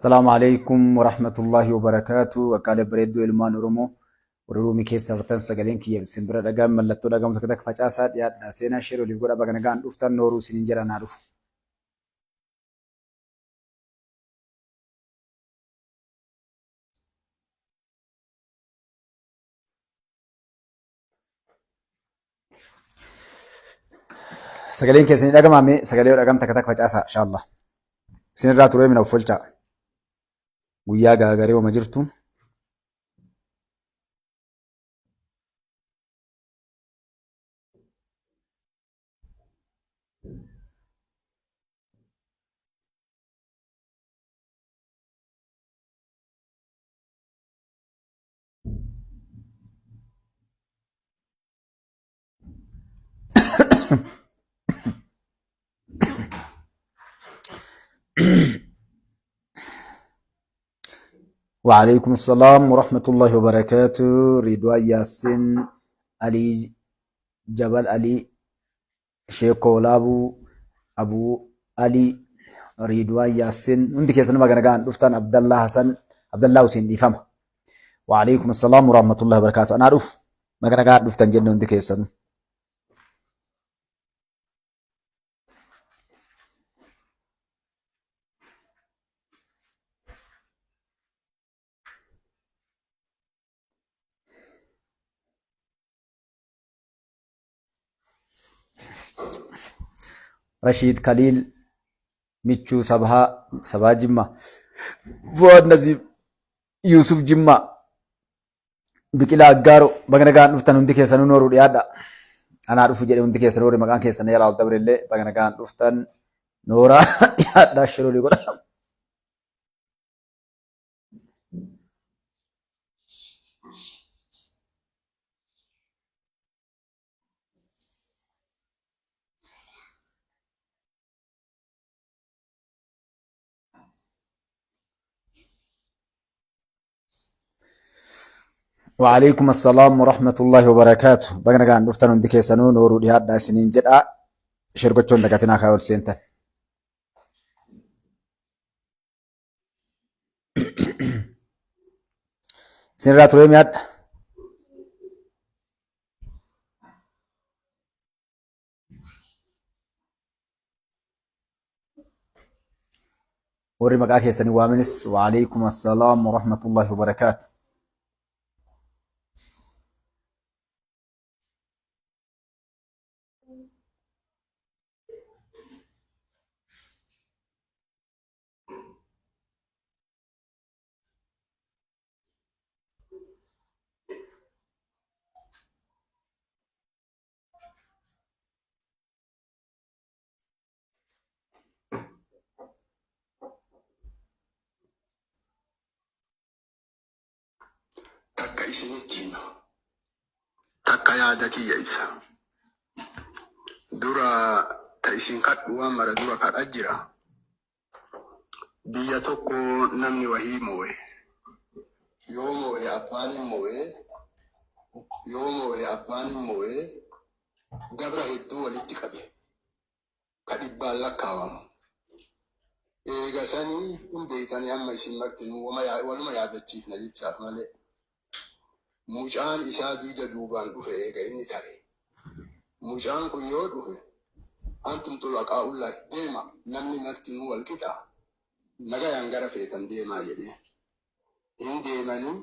Salaamu alaikum warahmatullahi wabarakaatu. Qaqqaalee bareedduu ilmaan Oromoo warri ruumii keessa jirtan sagaleen kiyya isin bira dhagaan mallattoo dhagamu takka takka facaasaa dhiyaadha. Seenaa share waliif godha baga nagaan dhuftan nooruu isiniin jedha naa dhufu. Sagaleen keessan ni dhagamaa mee sagalee yoo dhagam takka takka facaasaa inshallah. Isinirraa turee mina of olchaa. Guyyaa gaagaree wama jirtu. وعليكم السلام ورحمة الله وبركاته. رضوان ياسين علي جبل علي Sheekoo Laabuu Abuu Alii Riidwaan Yaassin hundi keessanuu baga nagaan dhuftan. Abdallaa Hasan Abdallaa Huseen dhiifama. Waalaikum assalaam warahmatullahi wabarakaatu. Anaa dhufu baga nagaan dhuftan jenne hundi keessanuu. Rashiid Kaliil Michuu Sabhaa Sabaa Jimmaa Fuad Naziif Yuusuf Jimmaa Biqilaa Aggaaroo baga nagaan dhuftan hundi keessanuu nooruu dhiyaadha. Anaa dhufu jedhe hundi keessanuu warri maqaan keessan yaalaa ol dabrellee baga nagaan dhuftan nooraa dhiyaadhaa shirolii godha. وعليكم السلام ورحمة الله وبركاته. Baga nagaan dhuftan hundi keessanuu nooruu dhiyaadhaa isiniin jedha. Share gochuun dagatinaa kaa ol seentan. Isinirraa turee mi'aadha. Warri maqaa keessanii waamanis waalaikum assalaam warahmatullahi wabarakaatu. Takka isinitti hima. Takka yaada kiyya ibsa. Dura ta isin kadhu waan mara dura kadha jira. Biyya tokko namni wahii moo'e. Yoo moo'e abbaan hin moo'e. Yoo moo'e abbaan hin moo'e gabra hedduu walitti qabe. Ka dhibbaan lakkaawamu. Eega sanii hin beeytanii amma isin martinuu waluma yaadachiifna jechaaf malee. Mucaan isaa duyda duubaan dhufe eega inni tare. Mucaan kun yoo dhufe antum xulaqaa'ullaahi deema namni martinuu wal qixa nagayaan gara feetan deemaa jedhee. Hin deemanii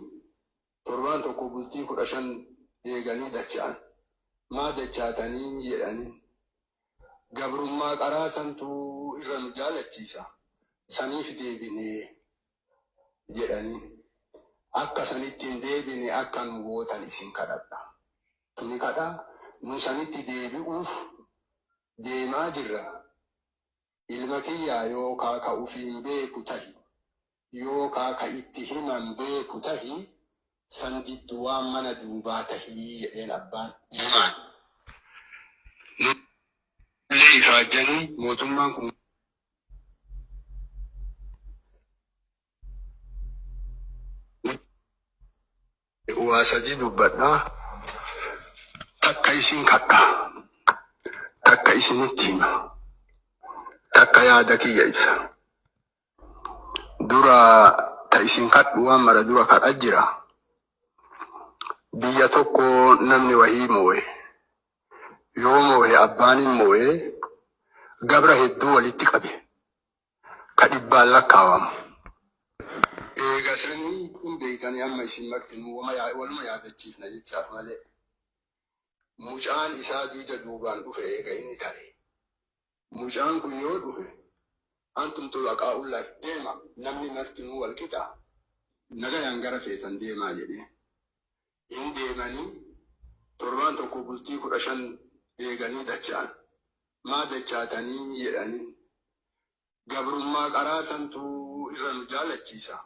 torbaan tokko bultii 15 eeganii dacha'an. Maa dachaatanii jedhaniin. Gabrummaa qaraa santu irra nu jaalachiisa, saniif deebine jedhaniin. Akka sanitti hin deebine akka nu gootan isin kadhadha. Tuni kadha nu sanitti deebi'uuf deemaa jirra. Ilma kiyyaa yookaa ka ufiin beeku tahi, yookaa ka itti himan beeku tahi, san diddu waan mana duubaa tahi jedheen abbaan ilmaan. Nullee ifaajjanii mootummaan kun. Waa sadii dubbadha. Takka isin kadha. Takka isinitti hima. Takka yaada kiyya ibsa. Dura ta isin kadhu waan mara dura kadha jira. Biyya tokko namni wahii moo'e. Yoo moo'e abbaan hin moo'e gabra hedduu walitti qabe. Ka dhibbaan lakkaawamu. Eega sanii hin beeytanii amma isin martinuu waluma yaadachiifna jechaaf malee. Mucaan isaa duyda duubaan dhufe eega inni tare. Mucaan kun yoo dhufe antum xulaqaa'ullaahi deema namni martinuu wal qixa nagayaan gara feetan deemaa jedhee. Hin deemanii torbaan tokko bultii 15 eeganii dacha'an. Maa dachaatanii jedhaniin. Gabrummaa qaraa santu irra nu jaalachiisa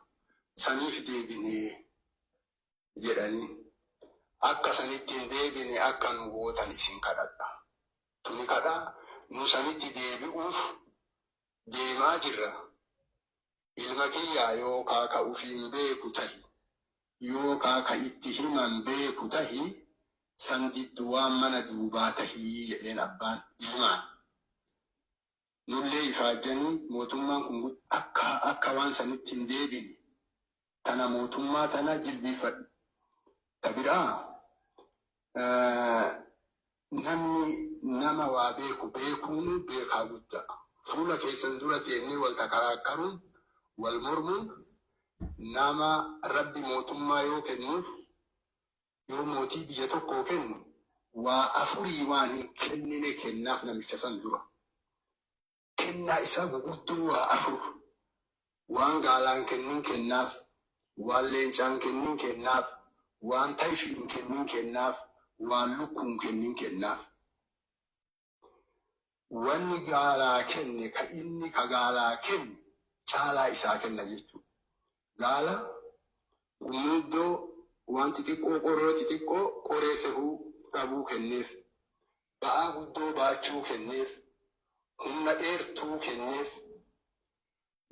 saniif deebine jedhaniin. Akka sanitti hin deebine akka nu gootan isin kadhadha. Tuni kadhaa nu sanitti deebi'uuf deemaa jirra. Ilma kiyyaa yookaa ka ufiin beeku tahi, yookaa ka itti himan beeku tahi, san diddu waan mana duubaa tahi jedheen abbaan ilmaan. Nullee ifaajjanii mootummaan kun akka akka waan sanitti hin deebine tana mootummaa tana jilbiiffadhu. Ta biraa namni nama waa beeku beekuunu beekaa guddaa. Fuula keessan dura teennee wal takaraakkaruun wal mormuun nama Rabbi mootummaa yoo kennuuf yoo mootii biyya tokkoo kennu waa afurii waan hin kennine kennaaf namicha san dura. Kennaa isaa guguddoo waa afur. Waan gaalaan kennin kennaaf, waan leencaan kennin kennaaf, waan tayfiin kennin kennaaf, waan lukkuun kennin kennaaf. Wanni gaalaa kenne ka inni ka gaalaa kennu caalaa isaa kenna jechuudha. Gaala, qummuuddoo, waan xixiqqoo qoroo xixiqqoo qoree sehuu dhabuu kenneef. Ba'aa guddoo baachuu kenneef. Humna dheertuu kenneef.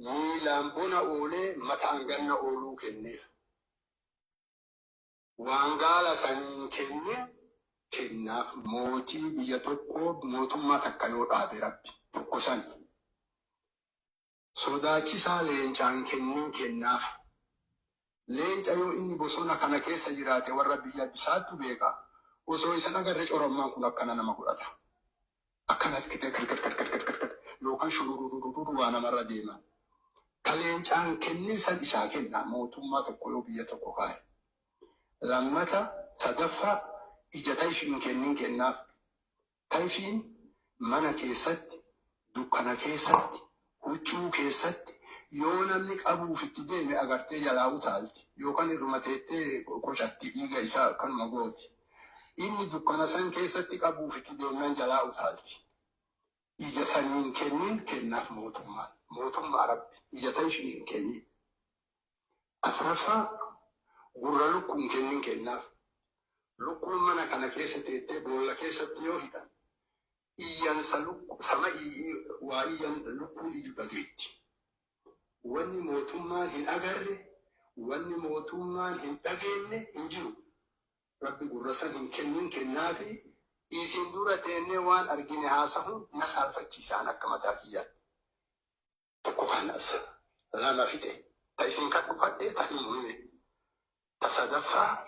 Miilaan bona oolee mataan ganna ooluu kenneef. Waan gaala saniin kennin kennaaf mootii biyya tokkoo mootummaa takka yoo dhaabe Rabbi tokko sani. Sodaachisaa leencaan kennin kennaaf. Leenca yoo inni bosona kana keessa jiraate warra biyya bisaattu beeka. Osoo isan agarre corommaan kun akkana nama godhata. Akkana qixee kad kad kad kad kad kad kad yookaan shurururururu waa namarra deema. Ta leencaan kennin san isaa kenna mootummaa tokko yoo biyya tokko kaaye. Lammata sadaffaa ija tayfiin kennin kennaaf. Tayfiin mana keessatti, dukkana keessatti, huccuu keessatti yoo namni qabuuf itti deeme agartee jalaa utaalti yookaan irruma teettee qocatti dhiiga isaa akkanuma gooti. Inni dukkana san keessatti qabuuf itti deemnaan jalaa utaalti. Ija saniin kennin kennaaf mootummaan. Mootummaa Rabbi ija tayfii hin kennin. Afraffaa gurra lukkuun kennin kennaaf. Lukkuun mana kana keessa teettee boolla keessatti yoo hidhan iyyansa lukku sama waa iyyan lukkuun iyyu dhageetti. Wanni mootummaan hin agarre, wanni mootummaan hin dhageenne hin jiru. Rabbi gurra san hin kennin kennaafi isin dura teennee waan argine haasahuun na saalfachiisa an akka mataa kiyyaatti. Tokko kanas lama fixe ta isin kadhu kadhe ta himu hime. Ta sadaffaa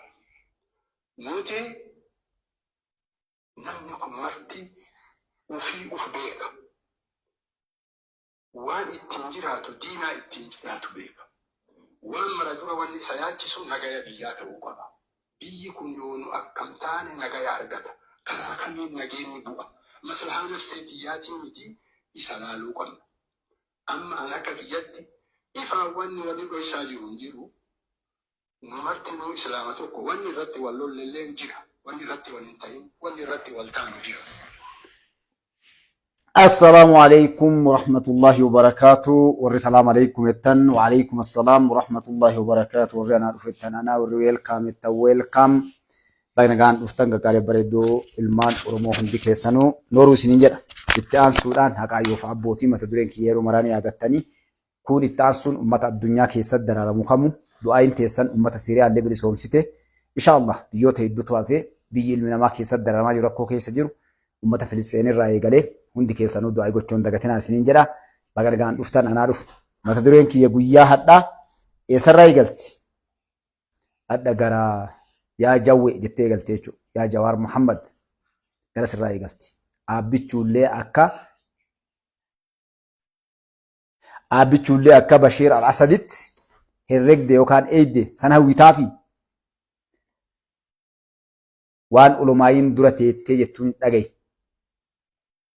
nuti namni kun marti ufii uf beeka. Waan ittiin jiraatu diinaa ittiin jiraatu beeka. Waan mara dura wanni isa yaachisu nagaya biyyaa ta'uu qaba. Biyyi kun yoo nu akkam taane nagaya argata? Karaa kamiin nageenni bu'a? Maslahaa nafsee tiyyaatii miti isa laaluu qabna. Amma an akka kiyyatti ifaan wanni wanni dhoysaa jiru hin jiru. Nu martinuu Islaama tokko wanni irratti wal lollelleen jira. Wanni irratti wal hin ta'in, wanni irratti wal taanu jira. Assalaamu alaikum warahmatullahi wabarakaatu. Warri salaam alaikum jettan wa alaikum assalaam warahmatullahi wabarakaatu. Warri anaa dhufettan anaa warri weelkaam jettan weelkaam. Baga nagaan dhuftan gaggaarii bareeddoo ilmaan Oromoo hundi keessanuu nooruu isiniin jedha. Itti aansuudhaan haqaayyoof abbootii mata dureen kiyya yeroo maraa ni yaadattanii Kuun itti aansuun ummata addunyaa keessatti dararamu kamu du'aayin teessan ummata Siiriyaallee bilisoomsite. Insha Allah biyyoota hedduutu hafe biyyi ilmi namaa keessatti dararamaa jiru rakkoo keessa jiru ummata Filisxeen irraa eegalee hundi keessanuu du'aayi gochuu hin dagatinaa isiniin jedha. Baga nagaan dhuftan anaa dhufu. Mata dureen kiyya guyyaa hadhaa eessarraa eegalti? Hadha gara yaa Jawwe jettee eegalte jechuudha. Yaa Jawaar Muhammad gara sirraa eegalti. Aabbichuullee akka Aabbichuullee akka Bashiir al-Asaditti herregde yookaan eeyde san hawwitaafi waan ulumaayiin dura teettee jettuun dhagayi.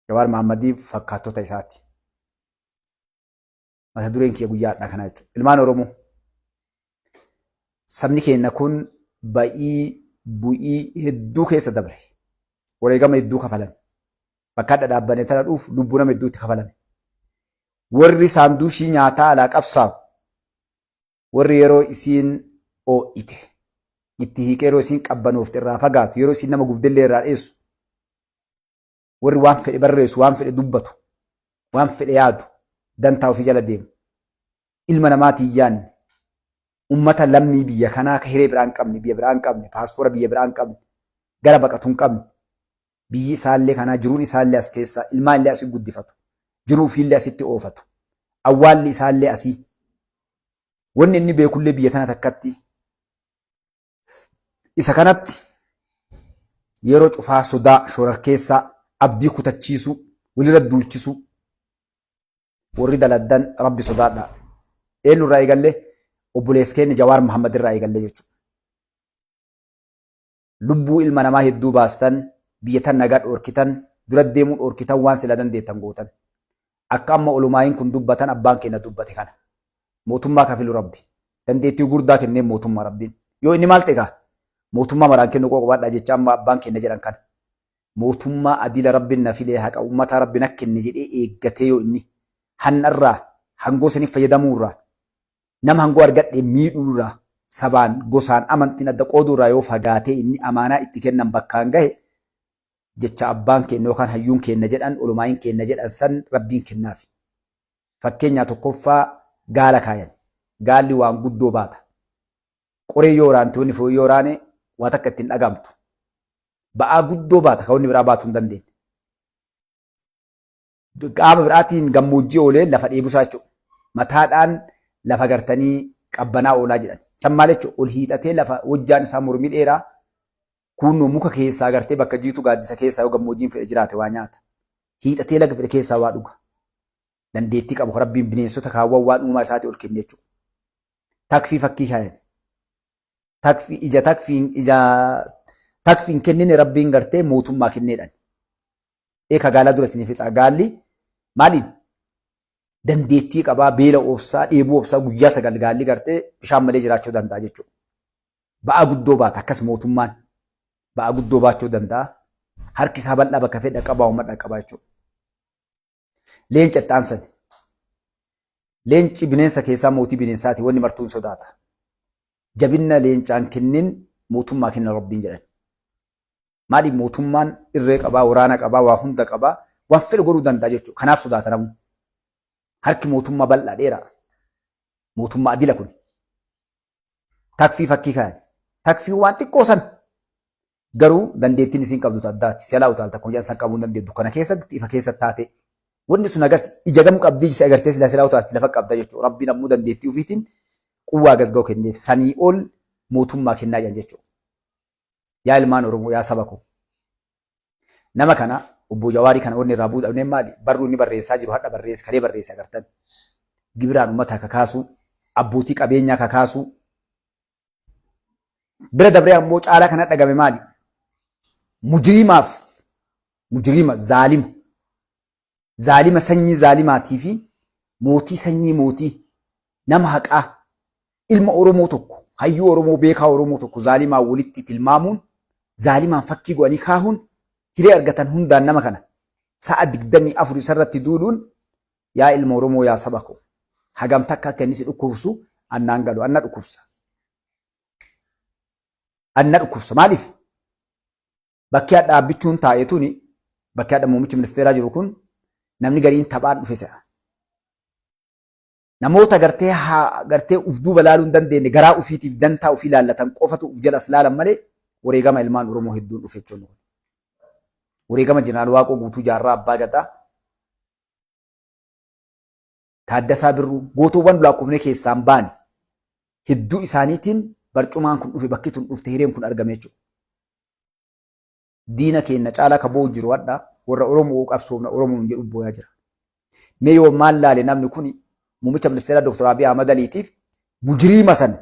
Jawaar Mahaammadiif fakkaattota isaati. Mata dureen kiyya guyyaa hadhaa kanaa jechuudha. Ilmaan Oromoo sabni keenya kun ba'ii bu'ii hedduu keessa dabre. Wareegama hedduu kafalan. Bakka hadha dhaabbane tana dhuuf lubbuu nama hedduutti kafalame. Warri saanduushii nyaataa alaa qabsaa'u warri yeroo isiin oo'ite itti hiiqee yeroo isiin qabbanoofte irraa fagaatu yeroo isiin nama gubdellee irraa dheessu warri waan fedhe barreessu waan fedhe dubbatu waan fedhe yaadu dantaa ofii jala deemu ilma namaatiin yaanne ummata lammii biyya kanaa ka hiree biraa hin qabne biyya biraa hin qabne paaspora biyya biraa hin qabne gara baqatu hin qabne biyyi isaallee kanaa jiruun isaallee as keessa ilmaan illee asii guddifatu jiruu ofiillee asitti oofatu awwaalli isaallee asii wanni inni beekullee biyya tana takkatti isa kanatti yeroo cufaa sodaa shorarkeessaa abdii kutachiisuu walirra duulchisuu warri daladdan rabbi sodaadha. Eenyu irraa eegallee obboleessa keenya Jawaar Muhammad irraa eegallee jechuudha. Lubbuu ilma namaa hedduu baastan biyya tan nagaa dhoorkitan dura deemuu dhoorkitan waan sila dandeettan gootan. Akka amma olumaayin kun dubbatan abbaan keenya dubbate kana. Mootummaa kafilu rabbi. Dandeettii gurdaa kennee mootummaa rabbiin. Yoo inni maal ta'e kaa mootummaa maraan kennu qoqobaadhaa jecha amma abbaan keenya jedhan kana. Mootummaa adila rabbiin na filee haqa uummataa rabbi na kenne jedhee eeggatee yoo inni hannarraa hangoo saniif fayyadamuurraa nama hangoo argadhe miidhuurraa sabaan gosaan amantiin adda qooduurraa yoo fagaatee inni amaanaa itti kennan bakkaan gahe jecha abbaan keenya yookaan hayyuun keenya jedhan olumaayin keenya jedhan san rabbiin kennaafi. Fakkeenyaa tokkoffaa gaala kaayan. Gaalli waan guddoo baata. Qoree yoo waraante wanni fo'ii yoo waraane waa takka ittiin dhagaamtu. Ba'aa guddoo baata kan wanni biraa baatu hin dandeenye. Qaama biraatiin gammoojjii oolee lafa dheebusaa jechuudha. Mataadhaan lafa gartanii qabbanaa oolaa jedhan. San maal jechuudha? Ol hiixatee lafa hojjaan isaa mormii dheeraa kuunnoo muka keessaa gartee bakka jiitu gaaddisa keessaa yoo gammoojjiin fedhe jiraate waa nyaata. Hiixatee laga fedhe keessaa waa dhuga. Dandeettii qabu kan rabbiin bineensota kaawwan waan uumaa isaatii ol kenne jechuudha. Takfii fakkii kaayan. Takfii ija takfiin ija takfiin kennine rabbiin gartee mootummaa kenneedhaan. Eeka gaalaa dura isinii fixa. Gaalli maaliin dandeettii qabaa beela obsaa dheebuu obsaa guyyaa 9 gaalli gartee bishaan malee jiraachuu danda'a jechuudha. Ba'aa guddoo baata akkas mootummaan ba'aa guddoo baachuu danda'a. Harki isaa bal'aa bakka fedha qabaa uummata qabaa jechuudha. Leenca itti aansani. Leenci bineensa keessaa mootii bineensaati wanni martuun sodaata. Jabinna leencaan kennin mootummaa kenna rabbiin jedhan. Maaliif mootummaan irree qabaa, waraana qabaa, waa hunda qabaa, waan fedhe godhuu danda'a jechuudha. Kanaaf sodaata namuu. Harki mootummaa bal'aa dheeraa. Mootummaa adila kun. Takfii fakkii kaa'an. Takfii waan xiqqoo san garuu dandeettiin isiin qabdu addaati. Selaa utaalta akkuma jedhan san qabuu hin dandeettu. Dukkana keessatti ifa keessatti taate. Wanni sun hagas ija gam qabdii si agartee silaa silaa utaalti lafa qabda jechuudha. Rabbiin ammoo dandeettii ofiitiin quwwaa gas ga'u kenneef sanii ol mootummaa kennaa jiran jechuudha. Yaa ilmaan Oromoo yaa saba koo. Nama kana obbo Jawaarii kana wanni irraa bu'uu dhabneen maali? Barruu inni barreessaa jiru hadha barreesse kalee barreesse agartan. Gibiraan uummata kakaasuu, abbootii qabeenyaa kakaasuu. Bira dabree ammoo caalaa kana dhagame maali? Mujriimaaf mujriima zaalima. Zaalima sanyii zaalimaatii fi mootii sanyii mootii nama haqaa ilma Oromoo tokko hayyuu Oromoo beekaa Oromoo tokko zaalimaan walitti tilmaamuun zaalimaan fakkii godhanii kaahuun hiree argatan hundaan nama kana sa'a 24 isarratti duuluun yaa ilma Oromoo yaa saba koo hagam takka akka inni si dhukkubsu annaan galu anna dhukkubsa. Anna dhukkubsa maaliif? Bakki hadha Abbichuun taa'e tuni bakki hadha muummichi ministeeraa jiru kun namni gariin taphaan dhufe se'a. Namoota gartee haa gartee uf duuba laaluu hin dandeenye garaa ufiitiif dantaa ufii laallatan qofatu uf jala as laalan malee wareegama ilmaan Oromoo hedduun dhufe jechuun kun. Wareegama Jeneraal Waaqoo Guutuu Jaarraa Abbaa Gadaa. Taaddasaa Birruu gootoowwan lakkoofnee keessaan baane hedduu isaaniitiin barcumaan kun dhufe, bakki tun dhufte, hireen kun argame jechuudha. Diina keenya caalaa ka boo'u jiru hadha warra Oromoo qabsoofna Oromoon jedhu booyaa jira. Mee yoo maal laale namni kun muummicha ministeeraa Dr. Abiy Ahmad Aliitiif mujiriima san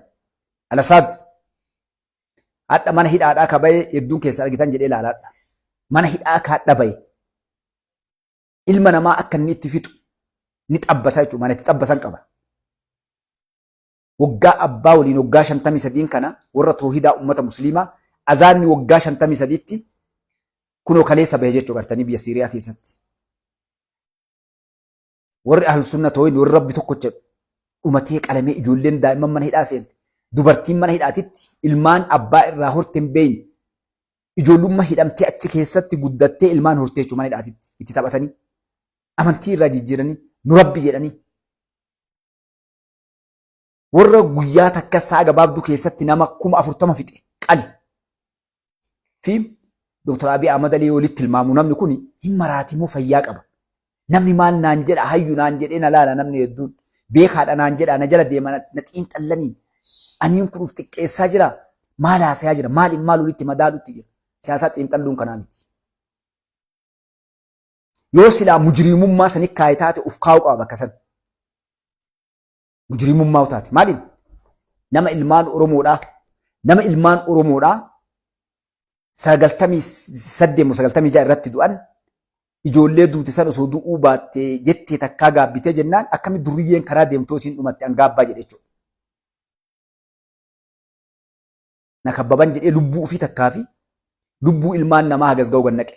Alasaad hadha mana hidhaadhaa ka bahe hedduun keessa argitan jedhee ilaalaadha. Mana hidhaa ka hadha bahe ilma namaa akka inni itti fixu ni xabbasa jechuudha. Mana itti xabbasan qaba. Waggaa abbaa waliin waggaa 53 kana warra toohidaa ummata musliimaa azaanni waggaa 53tti kunoo kaleessa bahe jechuu gartanii biyya Siiriyaa keessatti. Warri ahlu sunna toohid warri rabbi tokko jedhu dhumatee qalamee ijoolleen daa'imman mana hidhaa seente. Dubartiin mana hidhaatitti ilmaan abbaa irraa horte hin beeyne. Ijoollummaa hidhamtee achi keessatti guddattee ilmaan hortee jechuudha mana hidhaatitti itti taphatanii amantii irraa jijjiiranii nu rabbi jedhanii. Warra guyyaa takka sa'a gabaabduu keessatti nama 40,000 fixe qali. Fi Dr. Abiy Ahmad Alii walitti tilmaamu namni kun hin maraati moo fayyaa qaba. Namni maal naan jedha, hayyu naan jedhee na laala namni hedduun. Beekaadha naan jedha, na jala deema, na xiinxallanii. Aniin kun uf xiqqeessaa jira. Maal haasayaa jira? Maal maal walitti madaalutti jira? Siyaasaa xiinxalluun kanaa miti. Yoo silaa mujriimummaa sani kaayee taate uf kaa'uu qaba bakka san. Mujriimummaa taate. Maaliin? Nama ilmaan Oromoodhaa. Nama ilmaan Oromoodhaa 98 moo 96 irratti du'an ijoollee duute san osoo du'uu baatte jettee takkaa gaabbitee jennaan akkami durriyyeen karaa deemtoo isiin dhumatte an gaabbaa jedhe jechuudha. Na kabbaban jedhee lubbuu ofii takkaa fi lubbuu ilmaan namaa hagas ga'u gannaqe.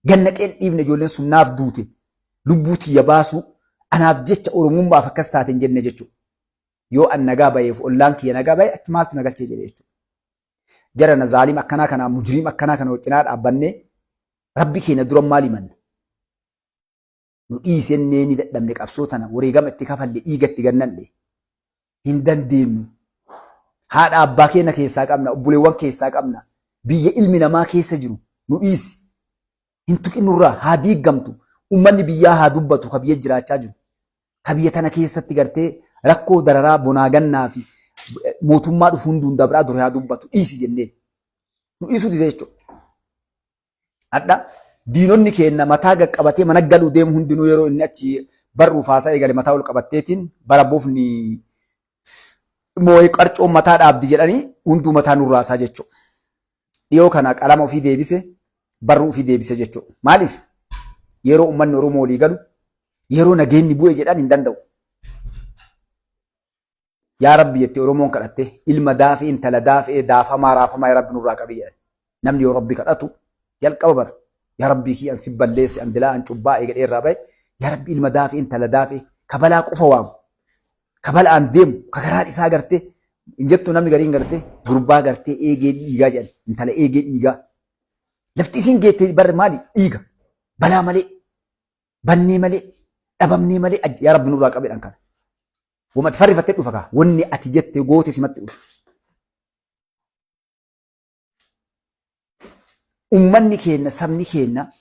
Gannaqeen dhiifne ijoolleen sun naaf duute lubbuu tiyya baasuu anaaf jecha Oromummaaf akkas taate hin jenne jechuudha. Yoo an nagaa baheef ollaan kiyya nagaa bahe achi maaltu na galchee jedhe jechuudha. Jara na zaalim akkanaa kanaa mujriim akkanaa kana cinaa dhaabbannee rabbi keenya dura maal himanna? Nu dhiisennee ni dadhabne, qabsoo tana wareegama itti kafalle, dhiiga itti gannanne hin dandeenyu. Haadha abbaa keenya keessaa qabna, obboleewwan keessaa qabna. Biyya ilmi namaa keessa jiru nu dhiisi. Hin tuqin nurraa haa diiggamtu. Uummanni biyyaa haa dubbatu ka biyya jiraachaa jiru. Ka biyya tana keessatti gartee rakkoo dararaa bonaa gannaa fi mootummaa dhufu hunduun dabraa dure haa dubbatu dhiisi jenneen. Nu dhiisuu dide jechuudha. Hadha diinonni keenya mataa gaqqabatee mana galuu deemu hundinuu yeroo inni achi barruuf haasaa eegale mataa ol qabatteetiin bara bofni moo'ee qarcoon mataa dhaabdi jedhanii hunduu mataa nurraasaa jechuudha. Dhiyoo kana qalama ofii deebise, barruu ofii deebise jechuudha. Maaliif? Yeroo uummanni Oromoo walii galu, yeroo nageenyi bu'e jedhan hin danda'u. Yaa Rabbi jette Oromoon kadhatte, ilma daafee intala daafee daafamaa raafamaa yaa Rabbi nurraa qabi jedhan. Namni yoo Rabbi kadhatu jalqaba bara yaa Rabbii kiyya an si balleesse, an dilaa, an cubbaa eegadhee irraa bahe, yaa Rabbi ilma daafee intala daafee ka balaa qofa waamu, ka bala'aan deemu, ka karaan isaa gartee hin jettu, namni gariin gartee gurbaa gartee eegee dhiigaa jedhan, intala eegee dhiigaa. Lafti isiin geette barre maali? Dhiiga. Balaa malee, bannee malee, dhabamnee malee, yaa Rabbi nurraa qabedhan kana. Wama ati farrifattee dhufa kaa. Wanni ati jette goote simatti dhufti. Ummanni keenya, sabni keenya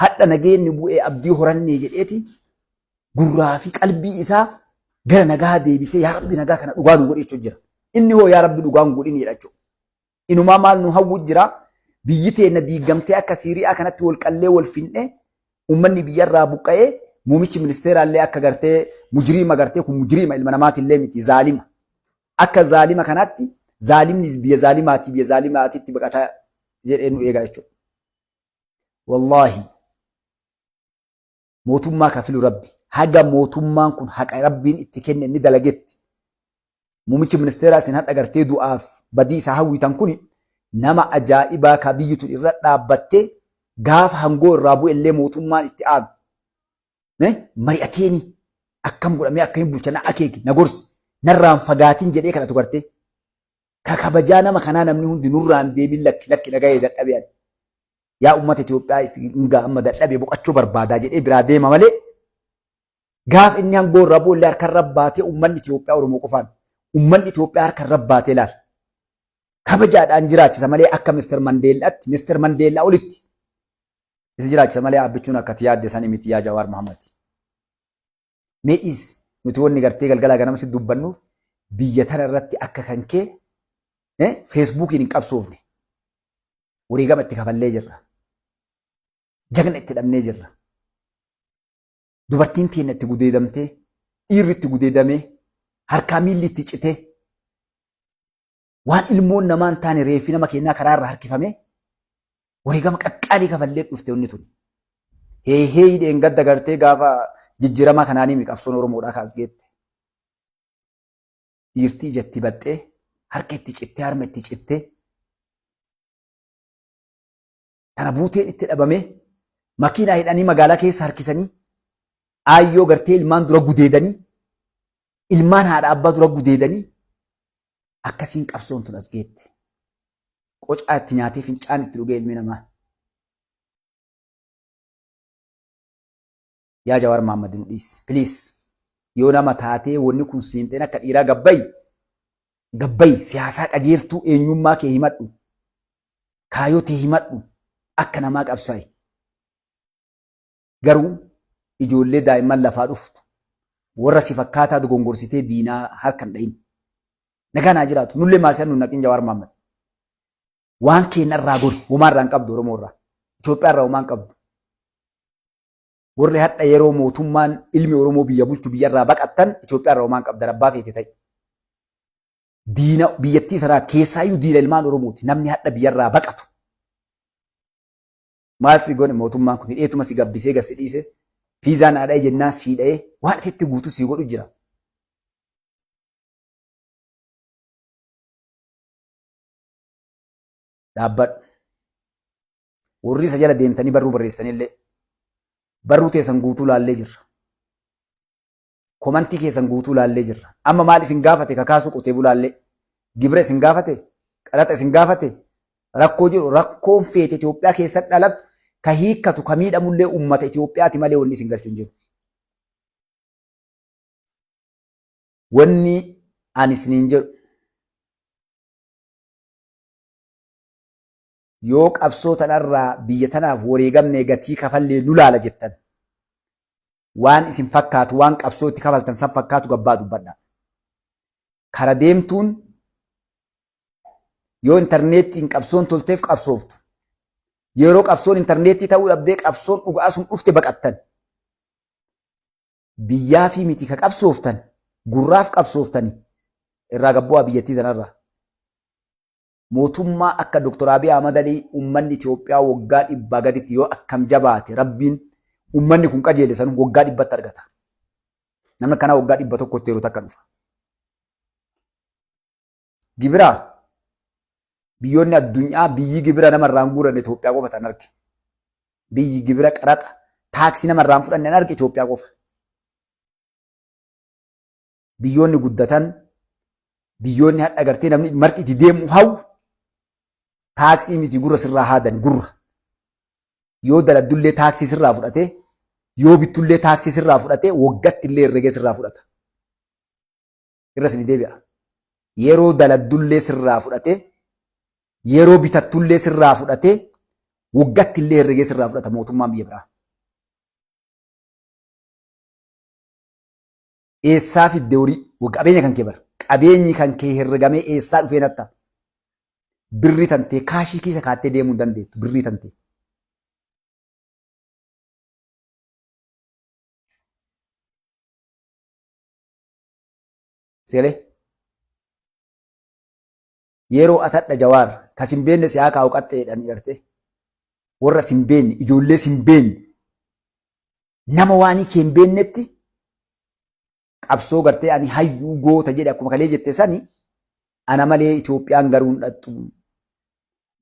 hadha nageenyi bu'ee abdii horannee jedheeti gurraa fi qalbii isaa gara nagaa deebisee yaa Rabbi nagaa kana dhugaa nu godhi jechuun jira. Inni hoo yaa Rabbi dhugaa nu godhin jedha jechuudha. Inumaa maal nu hawwu jira, biyyi teenna diigamtee akka Siiriyaa kanatti wal qallee wal finne, uummanni biyyarraa buqqa'ee, muumichi ministeeraallee akka gartee mujriima, gartee kun mujriima ilma namaatillee miti, zaalima. Akka zaalima kanaatti zaalimni biyya zaalimaatii biyya zaalimaatitti baqataa jedhee nu eegaa jechuudha. Wallaahi mootummaa ka filu Rabbi. Haga mootummaan kun haqa Rabbiin itti kenne inni dalagetti. Muumichi ministeeraa isin hadha gartee du'aaf badii isaa hawwitan kun nama ajaa'ibaa ka biyyi tun irra dhaabbattee gaafa hangoo irraa bu'e illee mootummaan itti aanu. Mari'ateeni akkam godhamee akkamiin bulcha, na akeeki, na gorsi, narraan fagaatiin jedhee kadhatu gartee. Ka kabajaa nama kanaa namni hundi nurraan deemin, lakki lakki dhaga'ee dadhabee ani. Yaa uummata Itoophiyaa isin gaa amma dadhabee boqachuu barbaadaa jedhee biraa deema malee gaaf inni hangoo irraa bu'u illee harka irra baatee uummanni Itoophiyaa Oromoo qofaan uummanni Itoophiyaa harka irra baatee laal. Kabajaadhaan jiraachisa malee akka Mr. Mandeellaatti, Mr. Mandeellaa olitti isa jiraachisa malee dhaabbichuun akka ati yaadde sani miti yaa Jawaar Mohammad. Mee dhiisi. Nuti wanni gartee galgalaa ganama si dubbannuuf biyya tana irratti akka kan kee Feesbuukiin hin qabsoofne. Wareegama itti kafallee jirra. Jagna itti dhabnee jirra. Dubartiin teenna itti gudeedamtee, dhiirri itti gudeedamee, harkaa miilli itti citee, waan ilmoon namaa hin taane reeffi nama keenyaa karaa irra harkifamee wareegama qaqqaalii kafallee dhufte wanni tun. Hee hee dheengadda gartee gaafa jijjiiramaa kanaanii mi qabsoon Oromoodhaa kaas geette. Dhiirtii ijatti baxxee, harka itti cittee, harma itti cittee, tana buuteen itti dhabamee, makiinaa hidhanii magaalaa keessa harkisanii, aayyoo gartee ilmaan dura gudeedanii, ilmaan haadha abbaa dura gudeedanii, akkasiin qabsoon tun as geette. Qocaa itti nyaatee fincaan itti dhugee ilmi namaa. Yaa Jawaar Mahaammad nu dhiisi. Please. Yoo nama taatee wanni kun siinxeen akka dhiiraa gabbayi. Gabbayi siyaasaa qajeeltuu eenyummaa kee himadhu. Kaayoo tee himadhu. Akka namaa qabsaa'i. Garuu ijoollee daa'imman lafaa dhuftu warra si fakkaataa dogongorsitee diinaa harka hin dhahin. Nagaan haa jiraatu. Nullee maasii nu naqin Jawaar Mahaammad. Waan keenya irraa gori. Homaa irraa hin qabdu Oromoo irraa. Itoophiyaa irraa homaa hin qabdu. Warri hadha yeroo mootummaan ilmi Oromoo biyya bulchu biyya irraa baqattan Itoophiyaa irraa homaa hin qabdan abbaa feete ta'i. Diina biyyattii sanaa keessaayyuu diina ilmaan Oromooti. Namni hadha biyya irraa baqatu. Maal si godhe mootummaan kun hidheetuma si gabbisee gad si dhiise fiizaa naa dha'e jennaan sii dha'ee waan ati itti guutu sii godhu jira. Dhaabbadhu. Warri isa jala deemtanii barruu barreessitanillee barruu teessan guutuu laallee jirra. Komantii keessan guutuu laallee jirra. Amma maal isin gaafate kakaasuu qotee bulaallee gibira isin gaafate qaraxa isin gaafate rakkoo jiru rakkoon feete Itoophiyaa keessa dhalatu ka hiikkatu ka miidhamullee uummata Itoophiyaati malee wanni isin galchu hin jiru. Wanni ani isiniin jedhu yoo qabsoo tanarraa biyya tanaaf wareegamnee gatii kafallee nu laala jettan waan isin fakkaatu waan qabsoo itti kafaltan san fakkaatu gabbaa dubbadha. Kara deemtuun yoo intarneettiin qabsoon tolteef qabsooftu. Yeroo qabsoon intarneettii ta'uu dhabdee qabsoon dhugaa sun dhufte baqattan. Biyyaa fi miti ka qabsooftan gurraaf qabsooftani irraa gabbu'aa biyyattii tanarraa. Mootummaa akka Dr. Abiy Ahmad Alii uummanni Itoophiyaa waggaa dhibbaa gaditti yoo akkam jabaate rabbiin uummanni kun qajeele sanuu waggaa dhibbatti argata. Namni akkanaa waggaa 100tti yeroo takka dhufa. Gibira biyyoonni addunyaa biyyi gibira namarraa hin guuranne Itoophiyaa qofa tan arge. Biyyi gibira qaraxa taaksii namarraa hin fudhanne arge Itoophiyaa qofa. Biyyoonni guddatan biyyoonni hadha gartee namni marti itti deemu hawwu taaksii miti gurra sirraa haadan gurra. Yoo daladdullee taaksii sirraa fudhatee yoo bittullee taaksii sirraa fudhatee waggatti illee herregee sirraa fudhata. Irra isin deebi'a. Yeroo daladdullee sirraa fudhatee yeroo bitattullee sirraa fudhatee waggatti illee herregee sirraa fudhata mootummaan biyya biraa. Eessaa fidde horii? Qabeenya kan kee bara. Qabeenyi kan kee herregamee eessaa dhufee natta? Birrii tantee kaashii keessa kaattee deemuu hin dandeettu. Birrii tantee. Seelee. Yeroo atadha Jawaar ka sin beenne si haa kaa'u qaxxeedhaan gartee. Warra sin beenne ijoollee sin beenne nama waanii kee hin beennetti qabsoo gartee ani hayyuu goota jedhe akkuma kalee jette sani ana malee Itoophiyaan garuu hin dhattu.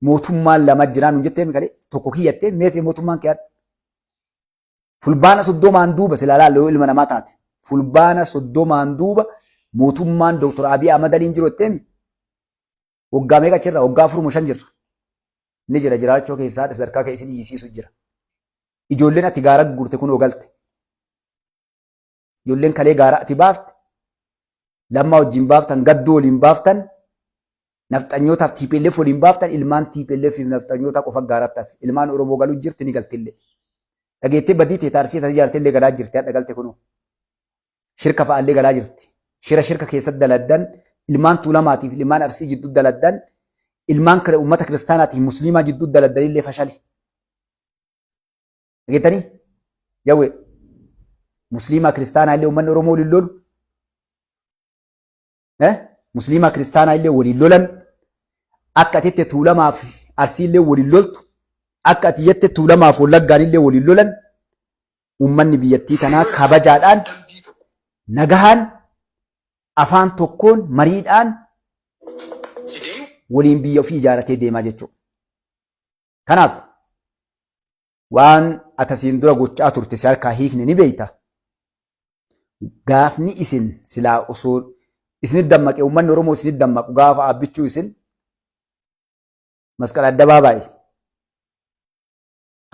Mootummaan lama jiraa nuun jettee kalee tokko kiyyattee meetri mootummaan kee hadha. Fulbaana 30n duuba silaa laalla yoo ilma namaa taate fulbaana 30n duuba mootummaan Dooktor Abiy Ahmad Aliin jiru jetteemi waggaa meeqa achirra waggaa 4 moo 5 jirra. Ni jira jiraachoo keessaa haadha sadarkaa kee isin iyyisiisu jira. Ijoolleen ati gaara gurgurte kunoo galte. Ijoolleen kalee gaara ati baafte lammaa wajjin baaftan gadduu waliin baaftan nafxanyootaaf TPLF waliin baaftan ilmaan TPLF fi nafxanyoota qofa gaaratti hafe. Ilmaan Oromoo galuu jirti ni galtillee. Dhageettee badii tee taarsii tati jaartillee galaa jirti hadha galte kunoo. Shirka fa'aallee galaa jirti. Shira shirka keessatti daladdan, ilmaan Tuulamaatiif ilmaan Arsii jidduu daladdan, ilmaan uummata kiristaanaatiif musliimaa jidduu daladdanillee fashale. Dhageettanii? Jawwee. Musliimaa kiristaanaa illee uummanni Oromoo waliin lolu. Musliimaa kiristaanaa illee waliin lolan. Akka ati jette Tuulamaa fi Arsii illee waliin loltu. Akka ati jette Tuulamaa fi Wallaggaan illee waliin lolan. Uummanni biyyattii tanaa kabajaadhaan, nagahaan, afaan tokkoon, mariidhaan waliin biyya ofii ijaaratee deemaa jechuudha. Kanaaf waan atasiin dura gochaa turte si harkaa hiikne ni beekta. Gaafni isin silaa osoo isinit dammaqe, uummanni Oromoo isinit dammaqu, gaafa Abbichuu isin masqala addabaabaayii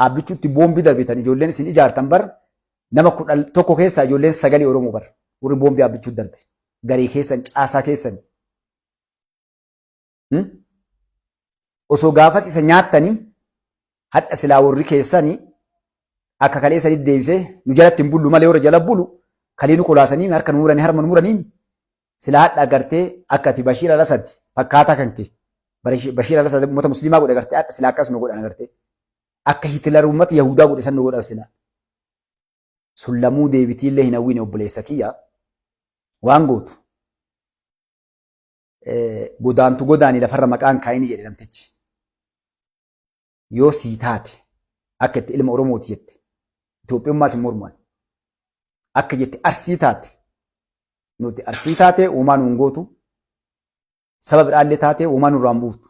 Abbichuutti boombii darbitan, ijoolleen isin ijaartan bar nama 11 keessaa ijoolleen sagalii Oromoo bar, warri boombii Abbichuu darbe garee keessan, caasaa keessan. Osoo gaafas isa nyaattanii hadha silaa warri keessanii akka kalee sanitti deebisee nu jalatti hin bullu malee, warra jala bulu kalee nu kolaasanii harka nu muranii, harma nu muranii, silaa hadha agartee akka ati Bashiir Al-Asad fakkaataa kan kee Bashiir Al-Asad uummata musliimaa godhe agartee, hadha silaa akkas nu godhan agartee, akka Hitler uummata Yahudaa godhe san nu godhan. Silaa sun lamuu deebitiillee hin hawwine. Obboleessa kiyya, waan gootu godaantu godaanii lafarra maqaan kaayini jedhe namtichi. Yoo sii taate, akka itti ilma Oromooti jette, Itoophiyummaas hin morman. Akka jette Arsii taate, nuti Arsii taate uumaa nuun gootu, saba biraallee taate uumaa nurraa hin buuftu.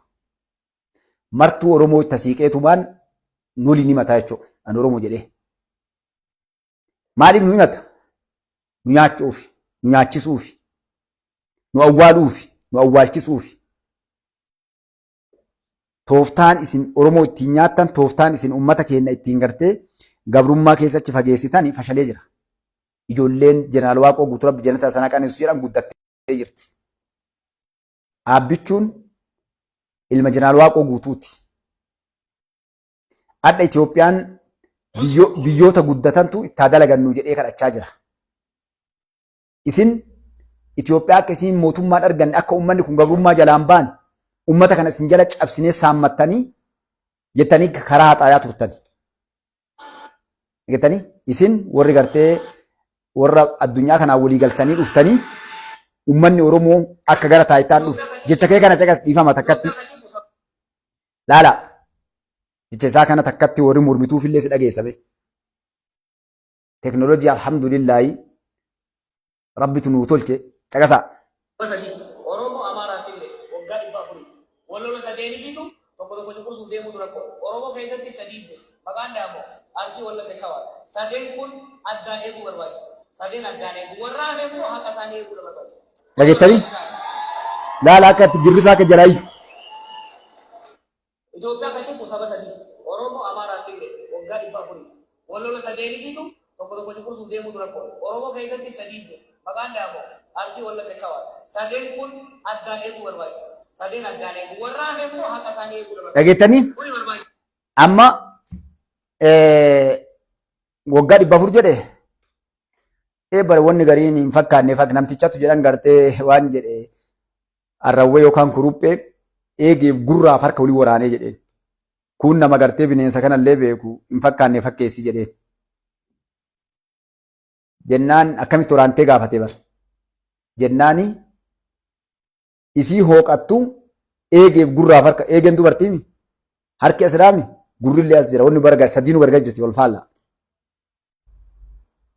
Martuu Oromoo itti asiiqeetumaan nuli ni mataa jechuudha. Ani Oromoo jedhee. Maaliif nu himata? Nu nyaachuufi, nu nyaachisuufi, nu awwaaluufi, nu awwaalchisuufi. Tooftaan isin Oromoo ittiin nyaattan, tooftaan isin uummata keenya ittiin gartee gabrummaa keessa achi fageessitan fashalee jira. Ijoolleen Jeneraal Waaqoo Guutuu Rabbi Jannata sana qaneessu jedhan guddattee jirti. Aabbichuun ilma Jeneraal Waaqoo Guutuuti. Adha Itoophiyaan biyyoota guddatantu ittaa dalagannu jedhee kadhachaa jira. Isin Itoophiyaa akka isin mootummaan arganne, akka uummanni kun gabrummaa jalaan baan, uummata kana isin jala cabsinee saammattanii jettanii karaa haxaayaa turtani. Jettanii isin warri gartee warra addunyaa kanaan walii galtanii dhuftanii uummanni Oromoo akka gara taayitaan dhufu jecha kee kana caqas, dhiifama takkatti. Laala, jecha isaa kana takkatti warri mormituufillee si dhageessa be. Teknoolojii alhamdulillaahi rabbitu nuu tolche, caqasaa. Sadii Oromoo, Amaaraa fi Tigree waggaa 400f wal lola. Sadeeniitiitu tokko tokko cunqursuuf deemuutu rakkoo. Oromoo keessatti sadii jiru. Maqaan daamoo Arsii, Wallagga, Shawaa. Sadeen kun addaan eeguu barbaachisa. Sadeen addaan eeguu. Warra hafe immoo haqa isaanii eeguu barbaachisa. Dhageettanii? Laala akka itti girrisaa akka jalaa iyyu. Itoophiyaa kan cunqu saba sadii. Oromoo, Amaaraa fi Tigree waggaa 400f wal lola. Sadeeniitiitu tokko tokko cunqursuuf deemuutu rakkoo. Oromoo keessatti sadii jiru. Maqaan daamoo Arsii, Wallagga, Shawaa. Sadeen kun addaan eeguu barbaachisa. Sadeen addaan eeguu. Warra hafe immoo haqa isaanii eeguu barbaachisa. Dhageettanii? Kuni barbaachisa. Amma waggaa 400 jedhe bara wanni gariin hin fakkaanne namtichatu jedhan gartee waan jedhe, arrawwee yookaan kuruphee eegeef gurraaf harka walii waraanee jedheen. Kun nama gartee bineensa kanallee beeku hin fakkaanne fakkeessi jedheen. Jennaan akkamitti waraantee gaafate bar. Jennaani isii hooqattu eegeef gurraaf harka, eegeen dubartiimi, harki asiraami, gurrillee as jira, wanni gargar sadiinuu gargar jirti, wal faalla.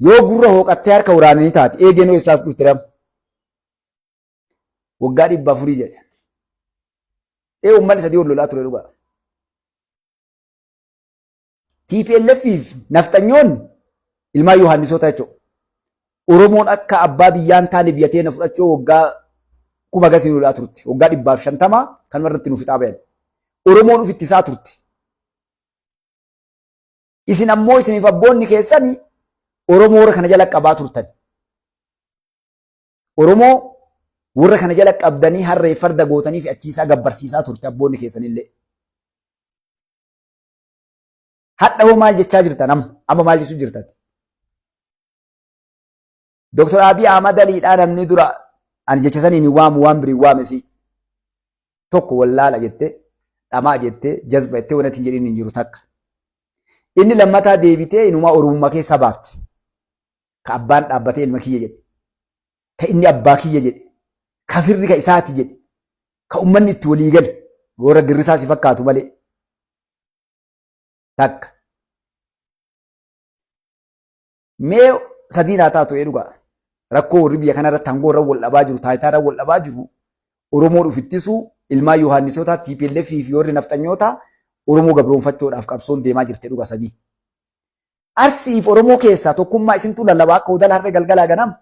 Yoo gurra hooqattee harka waraananii taate, eegeen hoo eessaas dhufte ram? Waggaa 400 jedhe. Ee, uummanni sadii ol lolaa ture dhugaa. TPLF fi nafxanyoonni ilmaan Yohaannisoota jechuudha. Oromoon akka abbaa biyyaan taane biyya teena fudhachuu waggaa kuma gasii lolaa turte. Waggaa 150 kanuma irratti nu fixaa bayan. Oromoon of ittisaa turte. Isin ammoo isiniif abboonni keessani Oromoo warra kana jala qabaa turtan. Oromoo warra kana jala qabdanii harree farda gootanii fi achiisaa gabbarsiisaa turte abboonni keessanillee. Hadha hoo maal jechaa jirtan amma? Amma maal jechuu jirtati? Dr. Abiy Ahmad Aliidhaa namni dura ani jecha saniin hin waamu waan birii waamesi tokko wallaala jettee dhamaa jettee jazba jettee wanti hin jedhin hin jiru takka. Inni lammataa deebitee inumaa Oromummaa keessaa baafte. Ka abbaan dhaabbatee ilma kiyya jedhe. Ka inni abbaa kiyya jedhe. Ka firri ka isaati jedhe. Ka ummanni itti walii gale. Warra girrisaa si fakkaatu malee. Takka. Mee sadii naa taatu ee dhugaa. Rakkoo warri biyya kana irratti aangoo irra wal dhabaa jiru, taayitaa irra wal dhabaa jiru, Oromoo dhufittisuu, ilmaan Yohaannisootaa, TPLF fi warri nafxanyootaa Oromoo gabroonfachuudhaaf qabsoon deemaa jirti dhuga sadii. Arsiif Oromoo keessaa tokkummaa isintuu lallabaa akka odala harree galgalaa ganam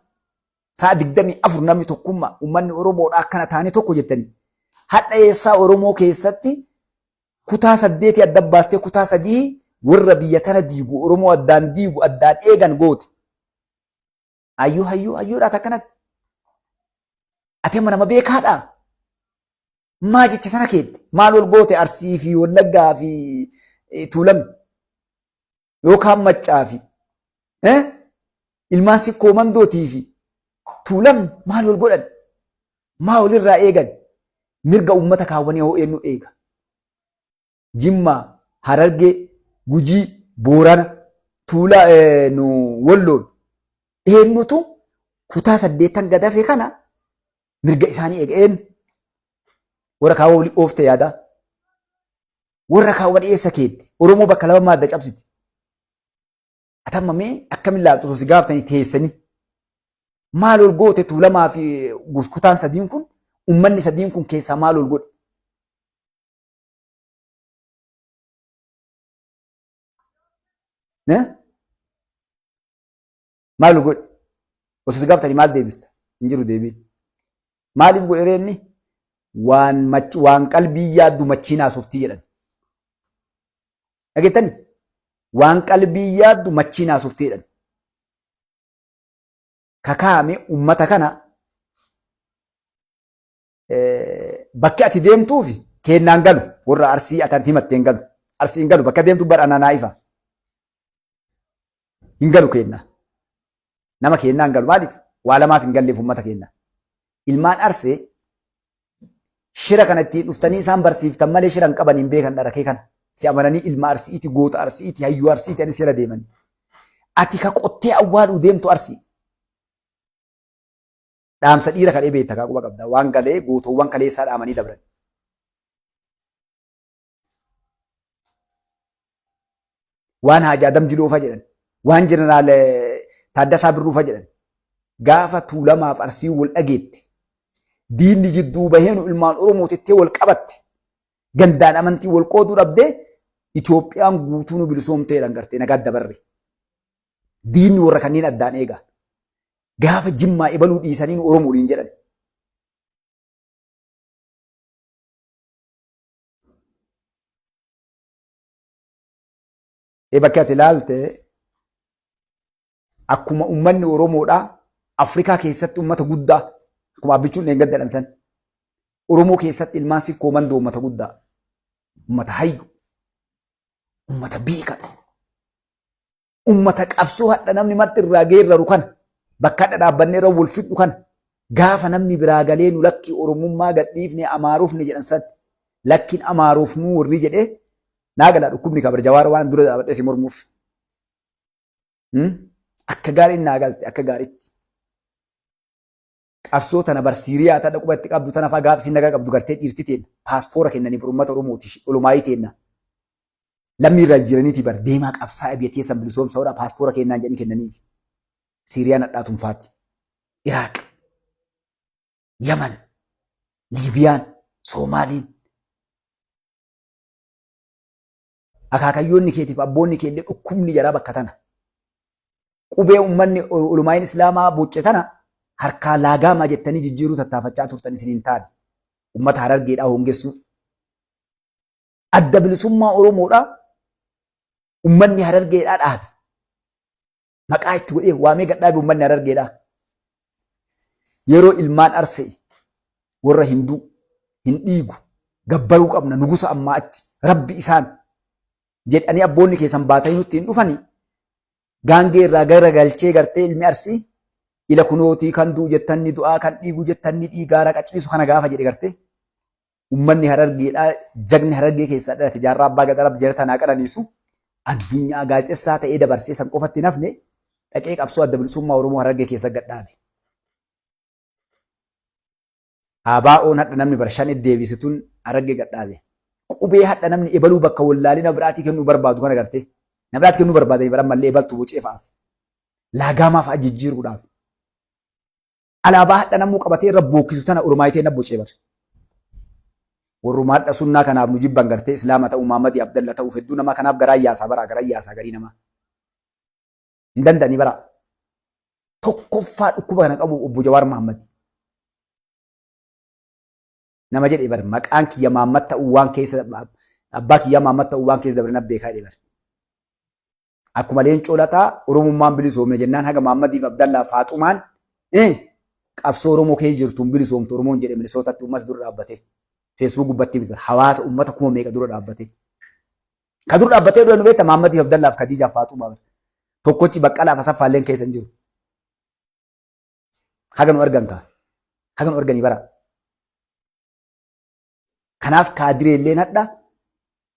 sa'a 24 namni tokkummaa uummanni Oromoodhaa akkana taane tokko jettanii. Hadha eessaa Oromoo keessatti kutaa saddeetii adda baastee kutaa sadii warra biyya tana diigu Oromoo addaan diigu addaan eegan goote. Hayyuu hayyuu hayyuudhaa takkanatti. Ati amma nama beekaadhaa. Maa jecha tana keette maal ol goote Arsii fi Wallaggaa fi Tuulame yookaan Maccaa fi ilmaan Sikkoo Mandootii fi Tuulamni maal ol godhan maa olirraa eegan mirga uummata kaawwanii hoo eenyu eega. Jimmaa, Harargee, Gujii, Boorana, Tuulaa nu Walloon eenyutu kutaa saddeettan gad hafe kana mirga isaanii eega eenyu? Warra kaawwa olii oofte yaadaa. Warra kaawwan eessa keette? Oromoo bakka lama maadda cabsiti. Atamma mee akkamiin laaltu osoo si gaafatanii teessanii maal ol goote Tuulamaa fi kutaan sadiin kun uummanni sadiin kun keessaa maal ol godhe? Maal godhe? Osoo si gaafatanii maal deebista? Hin jiru deebiin. Maaliif godhe reenni? Waan waan qalbii yaaddu machiin haasoftii jedhan. Dhageettani? Waan qalbii yaaddu machiin haasoftii jedhan. Kakaame ummata kana bakki ati deemtuufi keennaan galu warra Arsii ati Arsii himattee hin galu. Arsii hin galu bakka deemtu bara anaa ifa. Hin galu keennaa. Nama keennaa hin galu maaliif waa lamaaf hin galleef uummata keennaa. Ilmaan Arsee shira kana ittiin dhuftanii isaan barsiiftan malee shira hin qaban hin beekan dharakee kana. Si amananii ilma Arsiiti goota Arsiiti hayyuu Arsiiti anis jala deemanii. Ati ka qottee awwaaluu deemtu Arsii. Dhaamsa dhiira kadhee beekta kaa quba qabda. Waan galee gootowwan kaleessaa dhaamanii dabran. Waan Haaji Adam Jiloofa jedhan. Waan Jeneraal Taaddasaa Birruufa jedhan. Gaafa Tuulamaaf Arsii wal dhageette. Diinni jidduu bahee nu ilmaan Oromoo tettee wal qabatte. Gandaan amantii wal qooduu dhabdee Itoophiyaan guutuu nu bilisoomteedhaan gartee nagaa dabarre. Diinni warra kanneen addaan eega. Gaafa Jimmaa ebaluu dhiisanii nu Oromoo waliin jedhan. E bakki ati ilaalte akkuma uummanni Oromoodhaa Afrikaa keessatti uummata guddaa akkuma Abbichuun dheengadda jedhan san Oromoo keessatti ilmaan Sikkoo Mandoo uummata guddaa uummata hayyu uummata beekaa ummata qabsoo hadha namni marti irraa geerraru kana bakka hadha dhaabbannee irra wal fidhu kana gaafa namni biraa galee nu lakki Oromummaa gadhiifne Amaarofne jedhan san lakkiin Amaarofnuu warri jedhee naa galaa dhukkubni kabar Jawaar waan dura dhaabadhee si mormuuf. Akka gaariin naa galte akka gaariitti. Qabsoo tana bar Siiriyaa tana quba itti qabdu tana fa'aa gaaf isin nagaa qabdu gartee dhiirti teenna paaspoora kennanii bar uummata Oromooti olumaayii teenna. Lammii irraa jijjiiraniiti bar deemaa qabsaa'ee biyya teessan bilisoomsa godhaa paaspoora kennaan jedhanii kennaniif. Siiriyaan hadhaa tunfaatti. Iraaq, Yaman, Liibiyaan, Soomaaliin. Akaakayyoonni keetiif abboonni keellee dhukkubni jaraa bakka tana. Qubee uummanni ulumaayin Islaamaa bocce tana harkaa laagaamaa jettanii jijjiiruu tattaafachaa turtan isin hin taane. Uummata Harargeedhaa hoongessuu. Adda bilisummaa Oromoodhaa uummanni Harargeedhaa dhaabe. Maqaa itti godhee waamee gad dhaabe uummanni Harargeedhaa. Yeroo ilmaan Arsee warra Hinduu hin dhiigu gabbaruu qabna nugusa ammaa achi rabbi isaan jedhanii abboonni keessan baatanii nutti hin dhufanii gaangee irraa gara galchee gartee ilmi Arsii Ila kunootii kan du'u jettan ni du'aa, kan dhiigu jettan ni dhiigaa, raqa ciisu kana gaafa jedhe gartee ummanni Harargeedhaa, jagni Harargee keessaa dhalate Jaarraa Abbaa Gadaa Rabbi jara tanaa qananiisu, addunyaa gaazexessaa ta'ee dabarsee san qofatti hin hafne, dhaqee qabsoo Adda Bilisummaa Oromoo Harargee keessa gad dhaabe. ABO'n hadha namni bar shan deebise tun Harargee gad dhaabe. Qubee hadha namni ebaluu bakka wallaalee nama biraatii kennuu barbaadu kana gartee. Nama biraatti kennuu barbaadanii bara ammallee ebaltu bocee fa'aaf. Laagaamaa fa'a jijjiiruudhaaf. Alaabaa hadha namuu qabatee irra bookkisu tana Oromaayitee na bocee bar. Warruma hadha sunnaa kanaaf nu jibban gartee Islaama ta'uu Muhammadii Abdalla ta'uuf hedduu namaa kanaaf garaa yaasaa baraa garaa yaasaa garii namaa. Hin danda'anii baraa. Tokkoffaa dhukkuba kana qabu obbo Jawaar Mahammad. Nama jedhee bar maqaan kiyya Mahammad ta'uu waan keessa abbaa kiyyaa Mahammad ta'uu waan keessa dabre na beekaa jedhee bar. Akkuma Leencoo Lataa Oromummaan bilisoomne jennaan haga Mahammadiif Abdallaa Faaxumaan qabsoo Oromoo keessa jirtuun bilisoomtu Oromoon jedhe Minisootatti uummata dura dhaabbatee. Facebook gubbatti hawaasa uummata kuma meeqa dura dhaabbatee. Ka dura dhaabbatee dura nu beekta Mahammadiif Abdallaaf Khadiijaaf Faaxumaa. Tokkochi Baqqalaaf Asaffaalleen keessa hin jiru. Haga nu argan kaa. Haga nu arganii bara. Kanaaf kaadireelleen hadha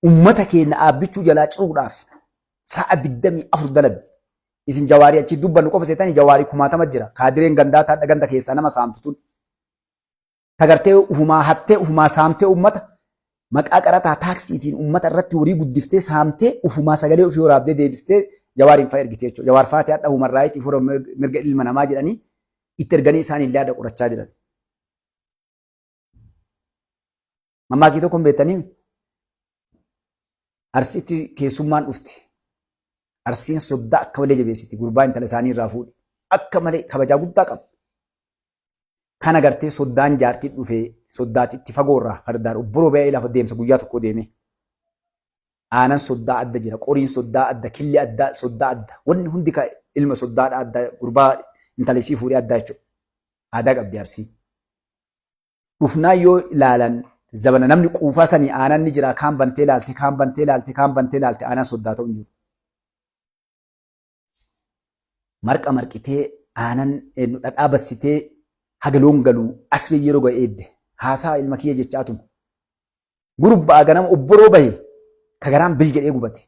ummata keenya aabbichuu jalaa ciruudhaaf sa'a 24 daladdi. Isin Jawaarii achi dubbannu qofa seetanii Jawaarii kumaatama jira. Kaadireen gandaa taadha ganda keessaa nama saamtu tun. Tagartee ufumaa hattee ufumaa saamtee ummata maqaa qaraxaa taaksiitiin ummata irratti horii guddiftee saamtee ufumaa sagalee ofii waraabdee deebistee Jawaariin fa'a ergite jechuudha. Jawaar fa'aati hadha human raayitii fura mirga ilma namaa jedhanii itti erganii isaan illee hadha qorachaa jiran. Mammaakii tokko hin beektanii? Arsiitti keessummaan dhufte. Arsiin soddaa akka malee jabeessiti. Gurbaa intala isaanii irraa fuudhe. Akka malee kabajaa guddaa qaba. Kana gartee soddaan jaartii dhufee soddaati itti fagoo irraa fardaan obboroo ba'ee lafa deemsa guyyaa tokko deemee. Aanan soddaa adda jira, qoriin soddaa adda, killi adda, soddaa adda. Wanni hundi ka ilma soddaadha adda, gurbaa intala isii fuudhee addaa jechuudha. Aadaa qabdi Arsiin. Dhufnaan yoo ilaalan zabana namni quufaa sanii aanan ni jira, kaan bantee laalte, kaan bantee laalte, kaan bantee laalte, aanan soddaa ta'u hin jiru. Marqa marqitee aanan dhadhaa bassitee haga loon galu asrii yeroo ga'e eedde haasaa ilma kiyya jechaatuma. Gurbaa ganama obboroo bahe ka garaan bil jedhee gubate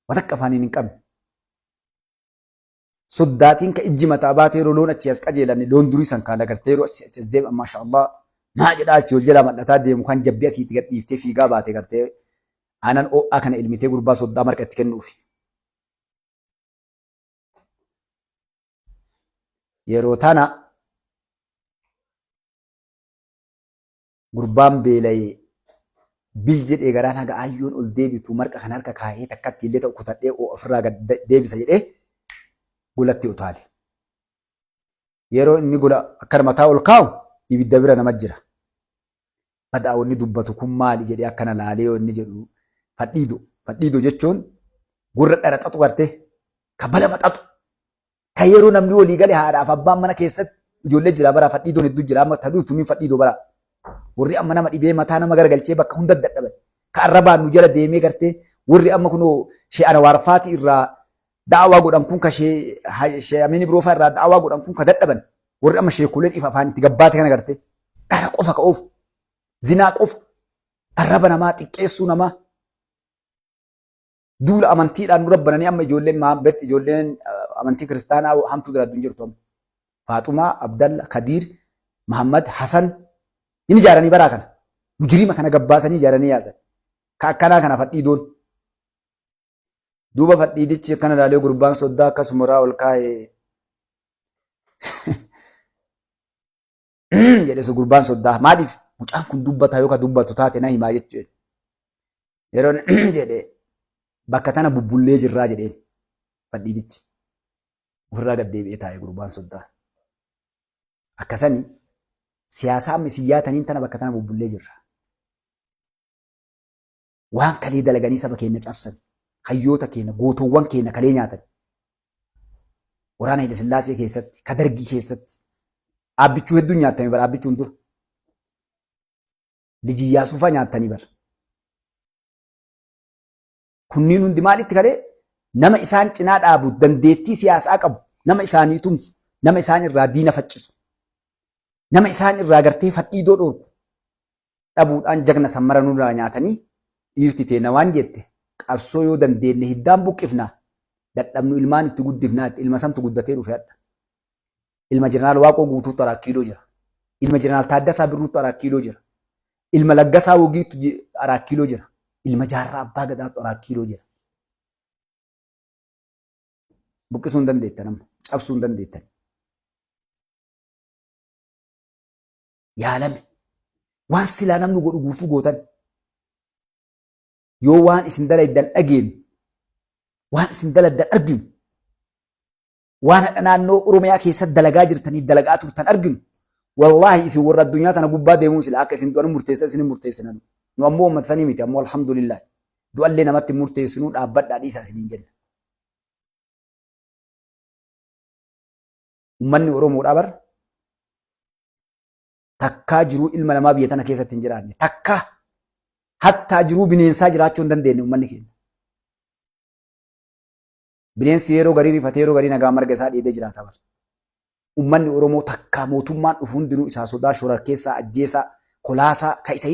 watakka afaaniin hin qabne. Soddaatiin ka ijji mataa baatee yeroo loon achii as qajeelan loon durii san kaan agartee yeroo asii as deeman maasha Allah maa jedhaa asii ol jalaa mal'ataa deemu kan jabbii asiitti gad dhiiftee fiigaa baate gartee aanan ho'aa kana ilmitee gurbaa soddaa marqa itti kennuufi. Yeroo tana gurbaan beela'ee bil jedhee garaan haga aayyoon ol deebitu marqa kan harka kaahee takkatti illee ta'u kutadhee ofirraa gad deebisa jedhee golatti utaale. Yeroo inni gola akkana mataa ol kaa'u ibidda bira nama jira. Badaa wanni dubbatu kun maali jedhee akkana laalee yoo inni jedhu fadhiido. Fadhiido jechuun gurra dhara xaxu gartee ka bala maxaxu. Ka yeroo namni walii gale haadhaaf abbaan mana keessatti ijoollee jira bara fadhiidoon hedduu jira amma taduu tuniin fadhiidoo bara. Warri amma nama dhibee mataa nama garagalchee bakka hunda dadhaban. Ka arrabaan nu jala deemee gartee warri amma kunoo shee Anawaarfaati irraa da'awaa godhan kun ka shee Amiin Ibroofaa irraa da'awaa godhan kun ka dadhaban. Warri amma sheekoleen ifa afaan itti gabbaate kana gartee dhara qofa ka oofu zinaa qofa arraba namaa xiqqeessuu namaa duula amantiidhaan dura bananii amma ijoolleen Mahammad ijoolleen amantii kiristaanaa hamtuu dura hin jirtu amma. Faaxumaa, Abdalla, Kadiir, Mahammad, Hasan hin ijaaranii baraa kana. Mujriima kana gabbaasanii ijaaranii yaasan. Ka akkanaa kana fadhiidoon. Duuba fadhiidichi akkana ilaalee gurbaan soddaa akkasuma irraa ol kaa'ee jedhe sun gurbaan soddaa maaliif mucaan kun dubbataa yoo ka dubbatu taate na himaa jechuudha. Yeroon jedhe bakka tana bubbullee jirraa jedheen fadhiidichi ofirraa gad deebi'ee taa'e gurbaan soddaa. Akkasani siyaasaa amma isin yaataniin tana bakka tana bubbullee jirra. Waan kalee dalaganii saba keenya cabsan, hayyoota keenya, gootowwan keenya kalee nyaatan. Waraana Haile Sillaasee keessatti, ka Dargii keessatti. Aabbichuu hedduun nyaattame bara aabbichuun dura. Liji Iyyaasuu fa'aa nyaattanii bara. Kunniin hundi maalitti kalee nama isaan cinaa dhaabu dandeettii siyaasaa qabu, nama isaanii tumsu, Nama isaan irraa diina faccisu. Nama isaan irraa gartee fadhiidoo dhoorku. Dhabuudhaan jagna sammara nurraa nyaatanii dhiirti teenna waan jette qabsoo yoo dandeenye hiddaan buqqifna dadhabnu ilmaan itti guddifnaa jette ilma santu guddatee dhufe hadha. Ilma Jeneraal Waaqoo Guutuutu Araat Kiiloo jira. Ilma Jeneraal Taaddasaa Birruutu Araat Kiiloo jira. Ilma Laggasaa Wogiitu Araat Kiiloo jira. Ilma Jaarraa Abbaa Gadaatu Araat Kiiloo jira. Buqqisuu hin dandeettan amma. Cabsuu hin dandeettan. Yaalame. Waan silaa namni godhu guutuu gootan. Yoo waan isin dalaydan dhageenyu, waan isin daladdan arginu, waan hadha naannoo Oromiyaa keessatti dalagaa jirtaniif dalagaa turtan arginu, wallaahi isin warra addunyaa tana gubbaa deemuu sila akka isin du'an murteessa isin murteessina nu. Nu ammoo uummata sanii miti ammoo alhamdulillah. Du'allee namatti murteessinuu dhaabbadhaa dhiisaa isiniin jenna. Uummanni Oromoodhaa bar takkaa jiruu ilma namaa biyya tana keessatti hin jiraanne takkaa hattaa jiruu bineensaa jiraachuu hin dandeenye uummanni keenya. Bineensi yeroo garii rifatee yeroo garii nagaa marga isaa dheedee jiraata bar. Uummanni Oromoo takkaa mootummaan dhufu hundinuu isaa sodaa shorarkeessaa ajjeesaa kolaasaa ka isa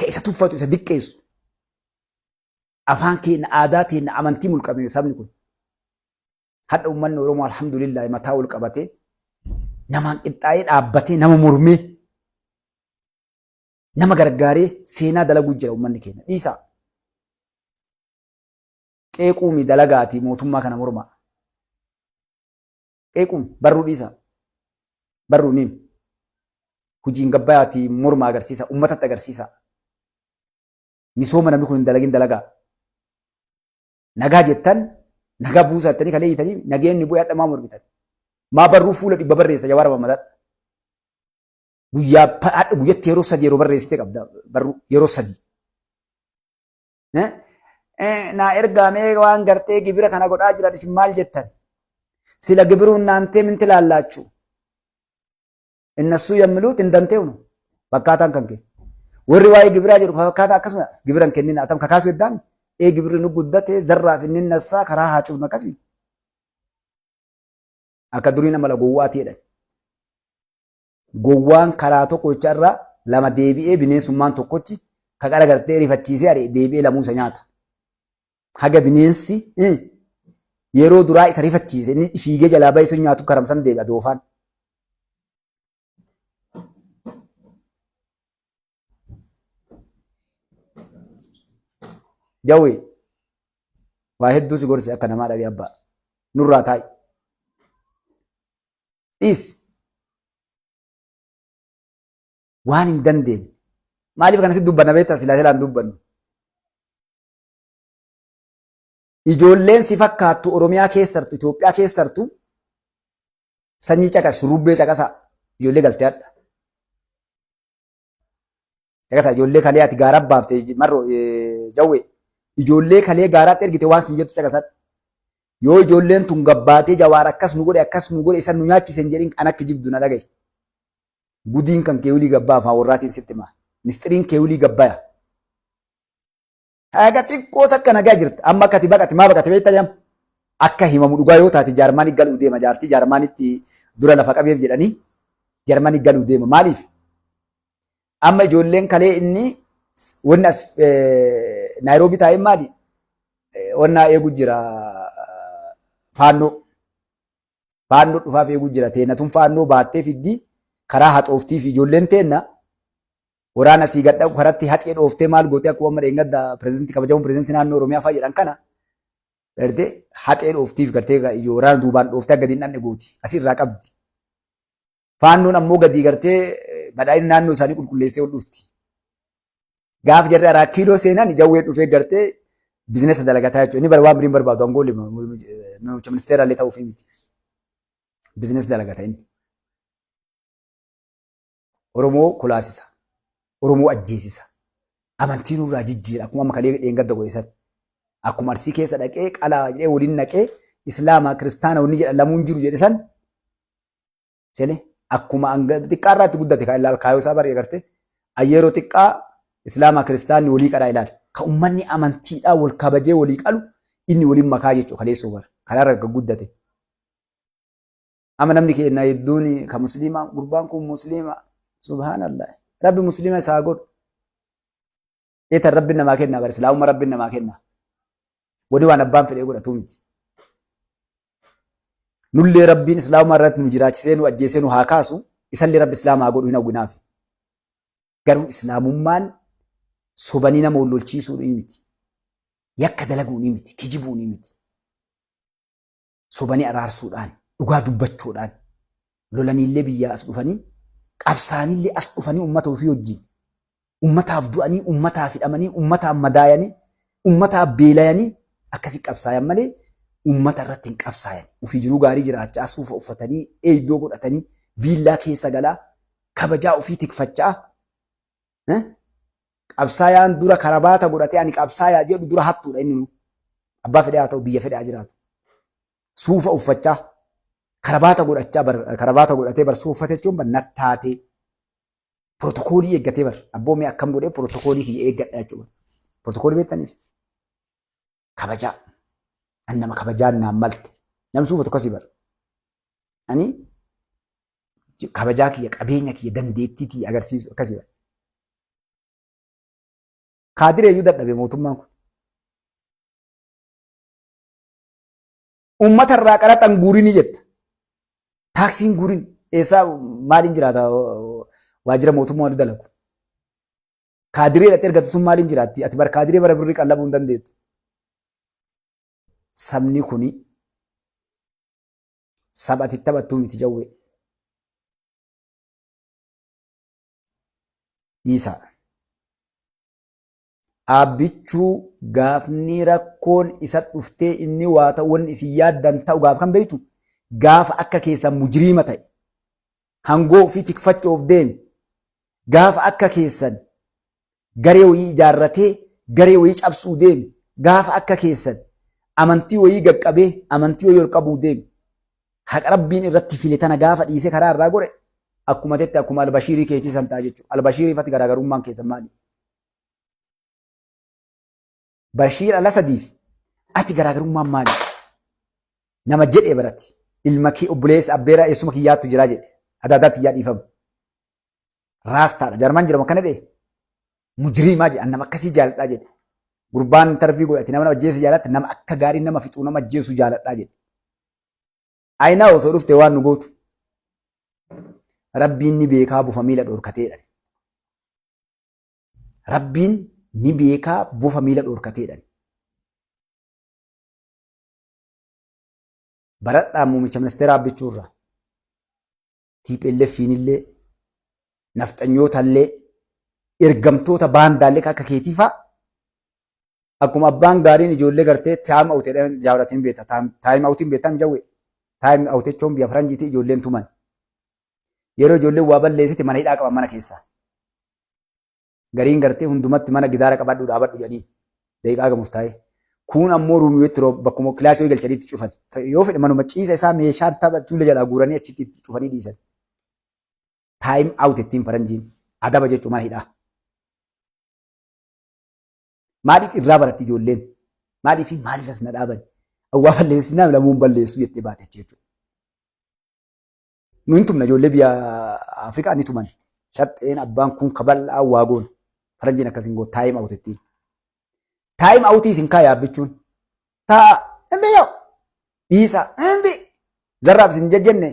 ka isa tuffatu isa diqqeessu. Afaan keenya aadaa teenya amantii mulqame sabni kun. Hadha uummanni Oromoo alhamdulillah mataa ol qabatee namaan qixxaa'ee dhaabbatee nama mormee nama gargaaree seenaa dalaguu jira uummanni keenya. Dhiisaa. Qeequumi dalagaatii mootummaa kana mormaa. Qeequun barruu dhiisaa. Barruu niin. Hojiin gabbayaatii morma agarsiisa. Uummatatti agarsiisa. Misooma namni kun hin dalagin dalagaa. Nagaa jettan nagaa buusaa jettanii kalee hiitanii nageenyi bu'ee hadha maa mormitan. Maa barruu fuula dhibba barreessa Jawaar Mahammad. Guyyaa hadha guyyatti yeroo sadi yeroo barreessite qabda barruu yeroo sadi. Naa ergaamee waan gartee gibira kana godhaa jiran isin maal jettan? Sila gibiruun naantee minti laallaachu. Innassuu yammiluut hin danteewnu fakkaataan kan kee. Warri waa'ee gibiraa jedhu fakkaataa akkasuma gibira hin kennin atam kakaasuu heddaami. Ee gibirri nu guddate zarraaf inni nassaa karaa haa cufnu akkasii. Akka durii nama la gowwaati jedhan. Gowwaan karaa tokko jecha irraa lama deebi'ee bineensummaan tokkochi ka qara gartee rifachiisee ari'e deebi'ee lamuu isa nyaata. Haga bineensi yeroo duraa isa rifachiise inni fiigee jalaa bahee sun nyaatu karamsan deebi'a doofaan. Jawwee waa hedduu si gorse akka namaa dhagee abbaa nurraa taa'i. Dhiisi. Waan hin dandeenye. Maaliif kana si dubbanna beektaa silaa silaan dubbannu. Ijoolleen si fakkaattu Oromiyaa keessartu Itoophiyaa keessartu sanyii caqas shurrubbee caqasaa ijoollee galtee hadha. Caqasaa ijoollee kalee ati gaara baafte marro jawwee ijoollee kalee gaaraatti ergite waan sin jettu caqasadha. Yoo ijoolleen tun gabbaatee jawaar akkas nu godhe akkas nu godhe isan nu nyaachise hin jedhin an akka jibdu na dhagahi. Gudiin kan kee olii gabbaa afaan warraatiin sitti himaa. Misxiriin kee olii gabbaya. Haga xiqqoo takka nagaa jirta. Amma akka ati baqate maa baqate beektaa jam? Akka himamu dhugaa yoo taate Jaarmaanii galuu deema jaartii Jaarmaanitti dura lafa qabeef jedhanii Jarmanii galuu deema. Maaliif? Amma ijoolleen kalee inni wanni as Naayiroobii taa'ee maali? Wannaa eegu jira faannoo. Faannoo dhufaaf eegu jira. Teenatun faannoo baattee fiddi karaa haxooftii fi ijoolleen teenna waraana sii gad dhaqu karatti haxee dhooftee maal gootee akkuma amma dheengadda pirezidantii kabajamoo pirezidantii naannoo Oromiyaa fa'aa jedhan kana gartee haxee dhooftiif gartee waraana duubaan dhooftee akka gadi hin dhandhe gooti asii irraa qabdi. Faannoon ammoo gadi gartee badhaadhina naannoo isaanii qulqulleessitee ol dhufti. Gaafa jarri araa kiiloo seenan jawwee dhufee gartee bizinesa dalagataa jechuudha. Inni bara waan biriin barbaadu aangoo muummicha ministeera illee ta'uufii miti. Bizinesa dalagata inni. Oromoo kolaasisa. Oromoo ajjeesisa. Amantii nurraa jijjiira. Akkuma amma kalee dheengadda godhe san. Akkuma Arsii keessa dhaqee qalaa jedhee waliin naqee Islaama kiristaana wanni jedhan lamuun jiru jedhe san sene akkuma xiqqaarraa itti guddate kan ilaal kaayoo isaa baree garte ayyeeroo xiqqaa Islaama kiristaanni walii qalaa ilaal. Ka ummanni amantiidhaa wal kabajee walii qalu inni waliin makaa jechuudha kaleessoo bara. Kanaarra guddate. Amma namni keenya hedduun ka musliimaa, gurbaan kun musliima, subhaanallah. Rabbi musliima isaa godhu. Eetan rabbi namaa kenna bar, islaamummaa rabbi namaa kenna. Wani waan abbaan fedhee godhatu miti. Nullee rabbiin islaamummaa irratti nu jiraachisee nu ajjeesee nu haa kaasu, isallee rabbi islaama haa godhu, hin hawwinaaf. Garuu islaamummaan sobanii nama wal lolchiisuu miti. Yakka dalaguu miti, kijibuu miti. Sobanii araarsuudhaan, dhugaa dubbachuudhaan, lolaniillee biyyaa as dhufanii, qabsaanillee as dhufanii, uummata ofii wajjin ummataaf du'anii, ummataaf hidhamanii, ummataaf madaayanii, ummataaf beelayanii akkasi qabsaayan malee ummata irratti hin qabsaayan. Ofii jiruu gaarii jiraachaa, suufa uffatanii, eeydoo godhatanii, viillaa keessa galaa, kabajaa ofii tikfachaa. Qabsaayaan dura karabaata godhatee ani qabsaayaa jedhu dura hattuudha inni nu. Abbaa fedhee haa ta'u, biyya fedhee haa jiraatu. Suufa uffachaa, karabaata godhachaa, karabaata godhatee bar, suufa uffate jechuun bar nattaatee pirootokoolii eeggatee bar, abboo mee akkam godhee pirootokoolii kiyya eeggadha jechuudha. Pirootokoolii beektaniis kabajaa. An nama kabajaan naan malte. Namni suufa tokkosii bar. Ani kabajaa kiyya, qabeenya kiyya, dandeettii kiyya agarsiisu akkasii bar. Kaadiree iyyuu dadhabe mootummaan kun. Uummata irraa qaraxan guurinii jetta. Taaksiin guurin eessaa maaliin jiraata waajjira mootummaa warri dalagu? Kaadiree dhaqxee ergatu tun maaliin jiraatti? Ati bar kaadiree bara birrii qallabuu hin dandeettu. Sabni kuni saba ati taphattuu miti, jawwee. Dhiisaa. Aabbichuu gaafni rakkoon isa dhuftee inni waa ta'u, wanni isin yaaddan ta'u gaaf kan beektu, gaafa akka keessan mujriima ta'e, hangoo ofii tikfachuuf deeme, gaafa akka keessan garee wayii ijaarratee garee wayii cabsuu deeme, gaafa akka keessan amantii wayii gaqqabee amantii wayii ol qabuu deeme, haqa rabbiin irratti file tana gaafa dhiisee karaa irraa godhe, akkuma tette akkuma albashiirii keetii san ta'a jechuudha. Albashiirii fati garaagarummaan keessan maali? Bashiir ala sadiif ati garaagarummaan maali? Nama jedhee barati. Ilma kee, obboleessa, abbeeraa, eessuma kiyyaattu jiraa jedhe. Adaadaatti iyyaa dhiifamu. Raastaadha. Jarman jedhamu akkana dhee. Mujriimaa jedhe. Nama akkasii jaaladhaa jedhe. Gurbaan intarvii godhate, nama ajjeese jaalatte, nama akka gaarii nama fixuu, nama ajjeesu jaaladhaa jedhe. Ayinaa osoo dhufte waan nu gootu. Rabbiin ni beekaa bufa miila dhoorkateedha. Rabbiin ni beekaa bofa miila dhoorkateedha. Baradhaa muummicha ministeeraa Abbichuu irraa. TPLFiin illee, nafxanyoota illee, ergamtoota baandaallee akka keetii fa'a, akkuma abbaan gaariin ijoollee gartee time out jedhan jaalatiin beekta. Time outiin beektan jawwe. Time out jechuun biyya faranjiitii ijoolleen tuman. Yeroo ijoolleen waa balleessite mana hidhaa qaban mana keessaa. Gariin gartee hundumatti mana gidaara qabadhu dhaabadhu jedhanii daqiiqaa gamuuf taa'ee. Kuun ammoo ruumiitti bakkuma kilaasii wayii galchanii itti cufan. Yoo fedhe manuma ciisa isaa meeshaan tapha tuula jalaa guuranii achitti itti cufanii dhiisan. Time out ittiin faranjiin adaba jechuun mana hidhaa. Maaliif irraa baratti ijoolleen? Maaliif maaliif as na dhaaban? Awwaa balleessinaa lamuun balleessuu jettee baate jechuudha. Nu hin tumna, ijoollee biyya Afrikaa ni tuman. Shaxxeen abbaan kun kabal'aa waa goon. Faranjiin akkas hin goon, time out ittiin. Time outii isin kaa yaabbichuun. Taa'a. Hin biyyoo. Dhiisa. Hin bi. Zarraaf isin jejjenne,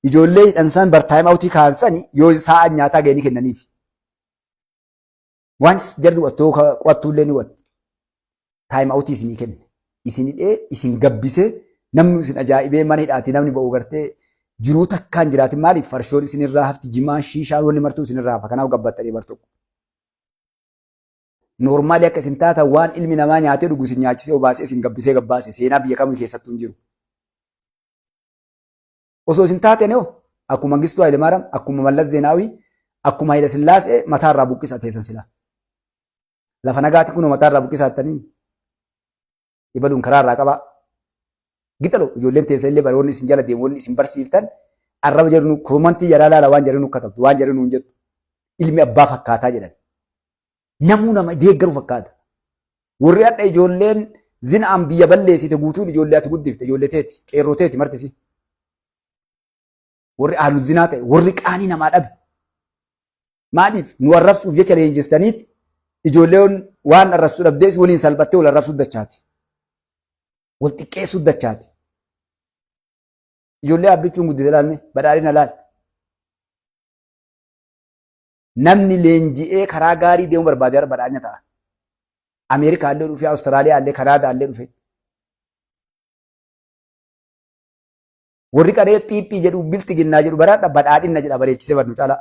ijoollee hidhansaan bar time outii kaansani yoo sa'a nyaataa ga'anii kennaniif. Waan jarri qo'attuu qo'attuullee ni qo'atti. Time outii isinii kenne. Isin hidhee isin gabbisee, namni isin ajaa'ibee, mana hidhaatii namni ba'u gartee jiruu takkaan jiraatin. Maaliif? Farshoon isinirraa hafti, jimaan, shiishaan, wanni martuu isinirraa hafa, kanaaf gabbattanii bar tokko. Normally akka isin taatan waan ilmi namaa nyaatee dhugu isin nyaachisee obaasee isin gabbisee gabbaase, seenaa biyya kamii keessattuu hin jiru. Osoo isin taateen hoo, akkuma Mangistuu Hayilemaariyaam, akkuma Mallas Zeenaawii, akkuma Hayila Sillaasee mataarraa buqqisa teessan silaa. Lafa nagaati kunoo mataarraa buqqisaa jettanii ibaluun karaa irraa qabaa. Gixalo ijoolleen teessa illee baroonni isin jala deemu, wanni isin barsiiftan arraba jedhu nu koomantii jaraa laala, waan jedhu nu katabdu, waan jedhu nuun jettu. Ilmi abbaa fakkaataa jedhan. Namuu nama deeggaru fakkaata. Warri hadha ijoolleen zinaan biyya balleessite guutuun ijoollee ati guddifte, ijoollee teeti, qeerroo teeti martisi. Warri ahlu zinaa ta'e, warri qaanii namaa dhabe. Maaliif nu arrabsuuf jecha leenjistaniit ijoolleen waan arrabsu dhabdees waliin salphattee wal arrabsuu dachaate. Wal xiqqeessuu dachaate. Ijoollee abbichuun guddise laalme badhaadhina laal. Namni leenji'ee karaa gaarii deemuu barbaade har'a badhaadhina ta'a. Ameerikaa illee dhufe, Awustiraaliyaa illee, Kanaadaa illee dhufe. Warri qaree PP jedhu bilxiginnaa jedhu baraadha badhaadhinna jedha bareechisee barnu caalaa.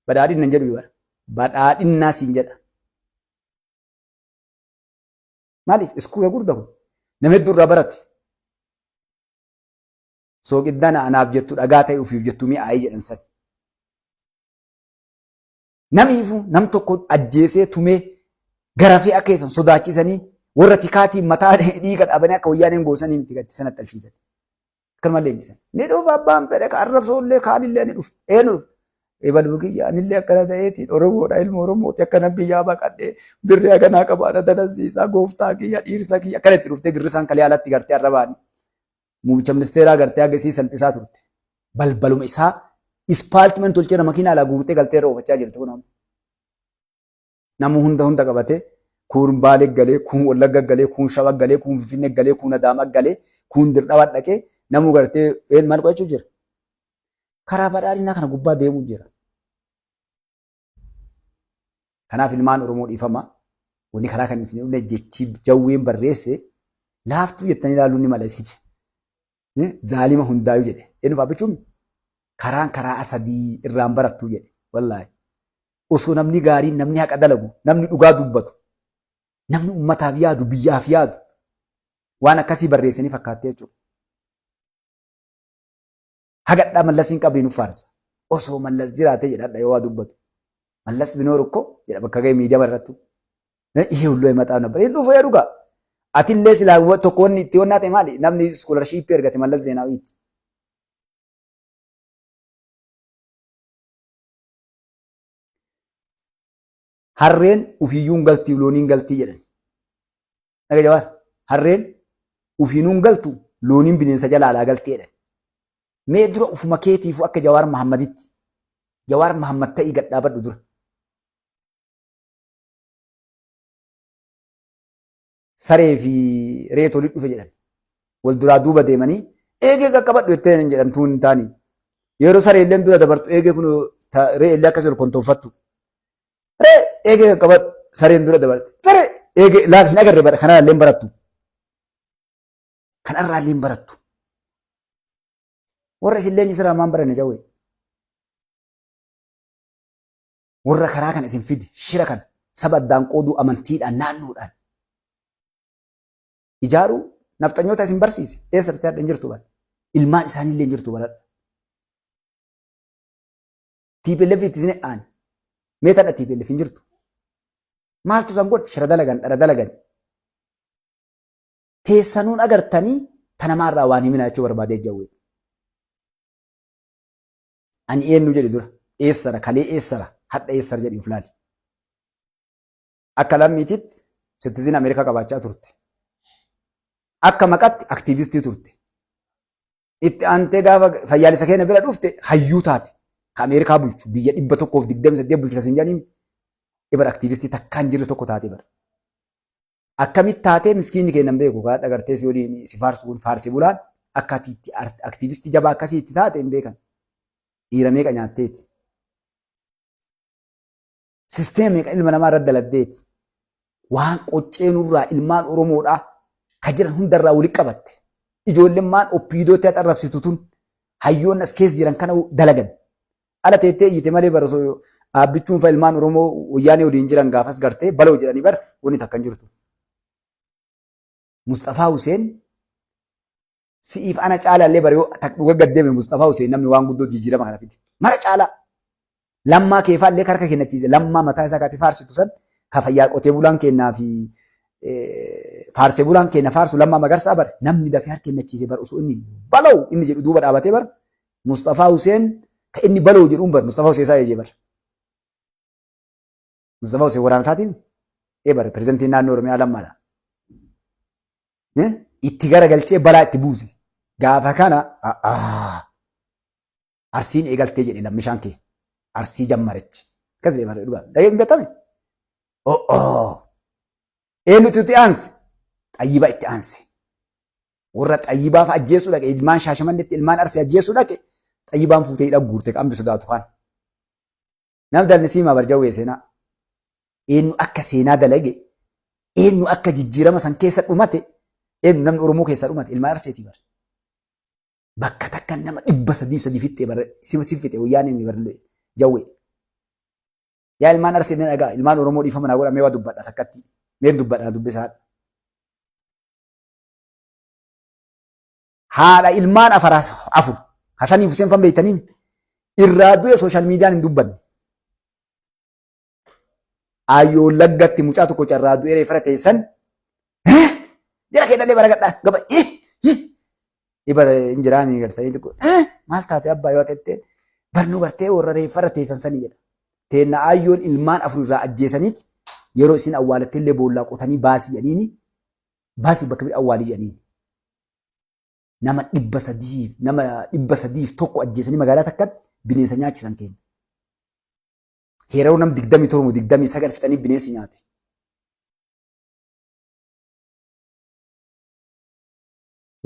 Badhaadhinna hin jedhu bara. Badhaadhinnaa siin jedha. Maaliif iskuula gurda kun nama hedduu irraa barate. Sooqiddaan anaaf jettu dhagaa ta'e ofiif jettu mi'aayii jedhan san. Namiifu nam tokko ajjeesee tumee garafee akka isan sodaachisanii warra tikaatiin mataa dhiiga dhabanii akka wayyaaneen goosanii miti gatti sanatti alchiisan. Akkanuma leenjisan. Ni dhufa abbaan fedhe ka arrabsoollee kaanillee ni dhufa. Eenu dhufa? Ebalu kiyya anillee akkana ta'eetiin Oromoodha ilma Oromooti akkana biyyaa baqadhee birrii haganaa qabaadha danasiisaa gooftaa kiyya dhiirsa kiyya akkana itti dhuftee girrisaan kalee alatti gartee arrabaan Muummicha ministeeraa gartee haga isii salphisaa turte. Balbaluma isaa ispaaltuman tolcheera makiinaa alaa guurtee galtee irra oofachaa jirti kun amma. Namuu hunda hunda qabatee kuun Baalee galee, kuun Wallagga galee, kuun Shawa galee, kuun Finfinnee galee, kuun Adaamaa galee, kuun Dirdhawa dhaqee namuu gartee maal qo'achuu jira. Karaa badhaadhinaa kana gubbaa deemuu jira. Kanaaf ilmaan Oromoo dhiifama. Wanni karaa kan isin dhufne jechi jawween barreesse laaftuu jettanii ilaaluun ni mala isin. Zaalima hundaayuu jedhe. Eenyu fa'aa bichuun karaan karaa asadii irraan barattuu jedhe. Wallaahi. Osoo namni gaariin namni haqa dalagu namni dhugaa dubbatu namni ummataaf yaadu biyyaaf yaadu waan akkasii barreessanii fakkaattee jechuudha. Hagadhaa Mallasiin qabrii nuuf faarsa. Osoo Mallas jiraatee jedha hadha yoo waa dubbatu. Mallas binoor ukko jedha bakka ga'e miidiyaa irrattu. Ihe hulloo himataa nabbar. Hin dhufu dhugaa. Atillee silaa tokko wanni itti wannaa ta'e maali? Namni iskoolarshiippii argate Mallas Zeenaawiiti. Harreen ufiiyyuun galtii looniin galtii jedhan. Dhaga jawaar harreen ufiinuun galtu looniin bineensa jala alaa galtee jedhan. Mee dura ufuma keetiifuu akka Jawaar Mahammaditti Jawaar Mahammad ta'ii gad dhaabadhu dura. Saree fi reet walitti dhufe jedhan. Wal duraa duuba deemanii eegee qaqqabadhu jettee jedhan tuun hin taanii. Yeroo saree illee dura dabartu eegee kun re'ee illee akkasii ol kontoonfattu. Ree eegee qaqqabadhu sareen dura dabarte. Saree eegee laal hin agarre bara kanarraa illee hin barattu. Kanarraa illee hin barattu. Warra isin leenjisirraa maan baranne jawwee. Warra karaa kana isin fide shira kana saba addaan qooduu amantiidhaan naannoodhaan ijaaruu nafxanyoota isin barsiise eessa dhaqxee hadha hin jirtu bara. Ilmaan isaanii illee hin jirtu baradha. TPLF itti isin aane. Mee tadha TPLF hin jirtu. Maaltu san godhe shira dalagan dhara dalagan. Teessanuun agartanii tanamaarraa waan himinaa jechuu barbaadee jawwee. Ani eenyu jedhi dura. Eessara kalee eessara hadha eessara jedhi of laali. Akka lammiititti sitizin Ameerikaa qabaachaa turte. Akka maqatti aktiivistii turte. Itti aantee gaafa fayyaalessa keenya bira dhufte hayyuu taate. Ka Ameerikaa bulchu biyya 128 bulchita siin jedhaniin ibar aktiivistii takkaan jirre tokko taate bara. Akkamitti taatee miskiinni keenya hin beeku kaa dhagartee si waliin si faarsu kun faarsi bulaan akka ati itti aktiivistii jabaa akkasii itti taate hin beekan. Dhiira meeqa nyaatteeti. Sisteema meeqa ilma namaa irratti daladdeeti. Waan qoccee nurraa ilmaan Oromoodhaa ka jiran hundarraa walitti qabatte. Ijoolleen maan oppiidootti haxarrabsitu tun hayyoonni as keessa jiran kana dalagan. Ala teettee iyyite malee bara osoo dhaabbichuun fa ilmaan Oromoo wayyaanee waliin jiran gaafas gartee baloo jedhanii bar wanni takka hin jirtu. Musxafaa Huseen si'iif ana caalaa illee bara yoo takka dhuga gad deeme Musxafaa Huseen namni waan guddoo jijjiirama kana fide. Mara caalaa lammaa keefaa illee harka kennachiise lammaa mataa isaa kaati faarsitu san ka fayyaa qotee bulaan kennaa fi faarsee bulaan kenna faarsu lammaa magarsaa bar namni dafee harka kennachiise bar osoo inni baloo inni jedhu duuba dhaabatee bar Musxafaa Huseen ka inni baloo jedhuun bar Musxafaa Huseen isaa eejee bar. Musxafaa Huseen waraana isaatiin ee bar pirezidantiin naannoo Oromiyaa lammaadha. Itti garagalchee balaa itti buuse. Gaafa kana Arsiin eegaltee jedhe lammishaan kee. Arsii jammarechi. Akkas jedhe bara dhugaa. Dhagee hin beektame? O'oo. Eenyutu itti aanse? Xayyibaa itti aanse. Warra xayyibaa fa'a ajjeesuu dhaqe ilmaan Shaashamannetti ilmaan Arsii ajjeesuu dhaqe xayyibaan fuutee hidha guurte qaamni sodaatu kaan. Nam dalni siimaa barjawwee seenaa. Eenyu akka seenaa dalage eenyu akka jijjiirama san keessa dhumate eenyu namni Oromoo keessa dhumate ilmaan Arseetii bara. Bakka takka nama 303 fixxee bara si fixe wayyaaneen bar jawwee. Yaa ilmaan Arsee mee dhagaa ilmaan Oromoo dhiifama naa godha mee waa dubbadha takkatti mee dubbadha na dubbisaa. Haadha ilmaan afur Hasanii Huseen fan beektaniin irraa du'e sooshaal miidiyaan hin dubbanne. Ayyoo laggatti mucaa tokko carraa du'ee reeffara teessan jara kee dhalee baragadhaa gaba ibara hin jiraami gartanii tokko maal taate abbaa yoo tettee barnuu gartee warra reeffara teessan sanii jedha. Teenna ayyoon ilmaan afur irraa ajjeesaniiti yeroo isin awwaalatte illee boollaa qotanii baasii jedhaniini baasii bakka bira awwaalii jedhaniini. Nama 300 nama 301 ajjeesanii magaalaa takkatti bineensa nyaachisan keenya. Heeraruu nam 27 29 fixanii bineensi nyaate.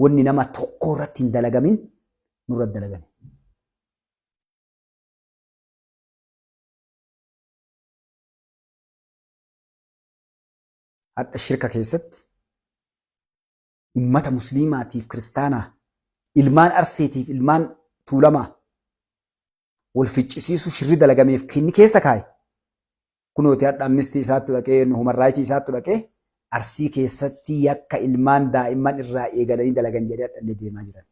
Wanni nama tokko irratti hin dalagamin nurra dalagame. Hadha shirka keessatti ummata musliimaatiif kiristaanaa ilmaan Arseetiif ilmaan Tuulamaa wal ficcisiisuu shirri dalagameef kinni keessa kaaye. Kunooti hadha amnistii isaattu dhaqee human raayitii isaattu dhaqee Arsii keessatti yakka ilmaan daa'imman irraa eegalanii dalagan jedhee hadha illee deemaa jiran.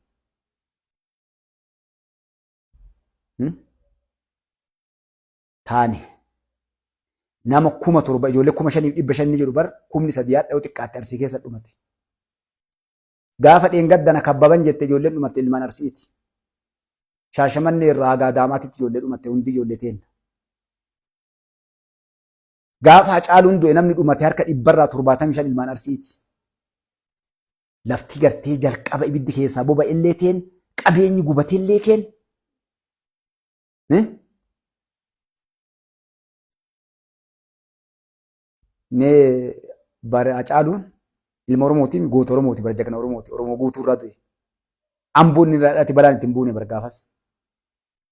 Taane nama 7,000 ijoollee 5,500 ni jedhu bar 3,000 hadha yoo xiqqaatte Arsii keessa dhumate. Gaafa dheengadda na kabbaban jette ijoolleen dhumatte ilmaan Arsiiti. Shaashamannee irraa haga Adaamaatitti ijoollee dhumatte hundi ijoollee teenna. Gaafa Hacaaluun du'e namni dhumate harka dhibbarraa 75 ilmaan Arsiiti. Lafti gartee jalqaba ibiddi keessaa boba'ellee teen qabeenyi gubatellee keen. Mee bara Hacaaluun ilma Oromooti goota Oromooti bara jagna Oromooti Oromoo guutuu irraa du'e. Amboon irraa dhalate balaan itti hin buune bara gaafas.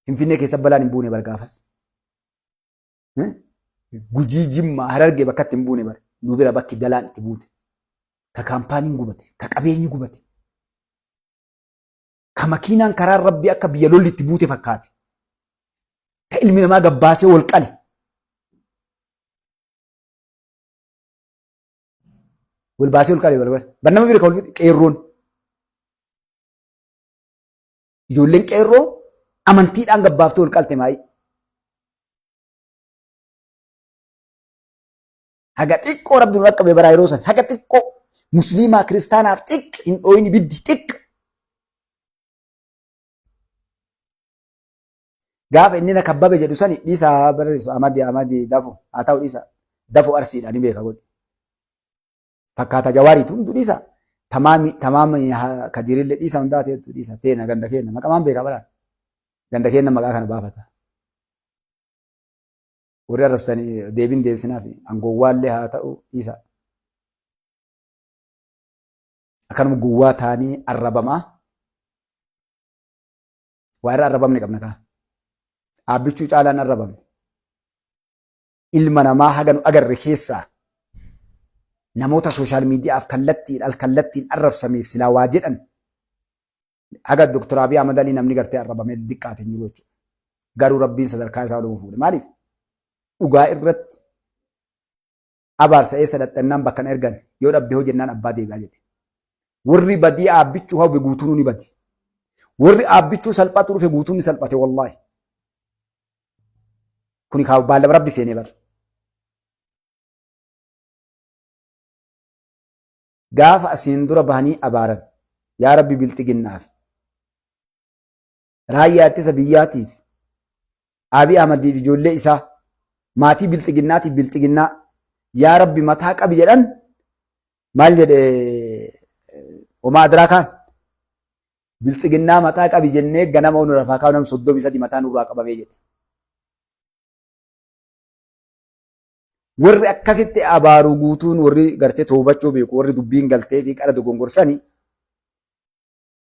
Finfinnee keessa balaan hin buune bara gaafas. Gujii Jimmaa Harargee bakka itti hin buune bara. Nu bira bakki balaan itti buute. Ka kaampaaniin gubate, ka qabeenyi gubate. Ka makiinaan karaan rabbii akka biyya lolli itti buute fakkaate. Ka ilmi namaa gabbaasee wal qale. Wal baasee wal qale balbala. Bar nama bira ka wal fixe qeerroon. Ijoolleen qeerroo amantiidhaan gabbaaftee wal qalte maayii. Haga xiqqoo rabbi nu dhaqqabe baraa yeroo san haga xiqqoo musliimaa kiristaanaaf xiqq hin dhooyin ibiddi xiqq. Gaafa inni na kabbabe jedhu sani dhiisaa barreessu Amadi Amadi dafu haa ta'u dhiisa dafu arsiidha ni beeka godhi. Fakkaata jawaariitu hundu dhiisa tamaami tamaami kadiirillee dhiisa hundaa ta'etu dhiisa teena ganda keenya maqamaan beeka baraan ganda keenya maqaa kana baafata. Warri arrabsitanii deebiin deebisinaaf angowwaallee haa ta'u dhiisa. Akkanuma gowwaa taanii arrabamaa. Waa irra arrabamne qabna kaa. Dhaabbichuu caalaan arrabamne. Ilma namaa haga nu agarre keessaa namoota sooshaal miidiyaaf kallattiin al kallattiin arrabsameef silaa waa jedhan haga Dr. Abiy Ahmad Alii namni gartee arrabamee xiqqaate hin jiru jechuudha. Garuu Rabbiin sadarkaa isaa oluma fuudhe. Maaliif? Dhugaa irratti abaarsa eessa dhaqxannaan bakka na ergan yoo dhabde hoo jennaan abbaa deebi'aa jedhe. Warri badii aabbichuu hawwe guutuun ni bade. Warri aabbichuu salphatu dhufe guutuun ni salphate wallaahi. Kuni kaa baallama Rabbi seenee bar. Gaafa asiin dura bahanii abaaran yaa Rabbi bilxiginnaaf raayyaa ittisa biyyaatiif Abiy Ahmadiif ijoollee isaa maatii bilxiginnaatiif bilxiginnaa yaa Rabbi mataa qabi jedhan maal jedhe homaa adiraa kaan. Biltsiginnaa mataa qabi jennee ganama nu lafaa kaa'u nam 33 mataa nurraa qabamee jedhe. Warri akkasitti abaaru guutuun warri gartee toobachuu beeku warri dubbiin galtee fi qara dogongorsani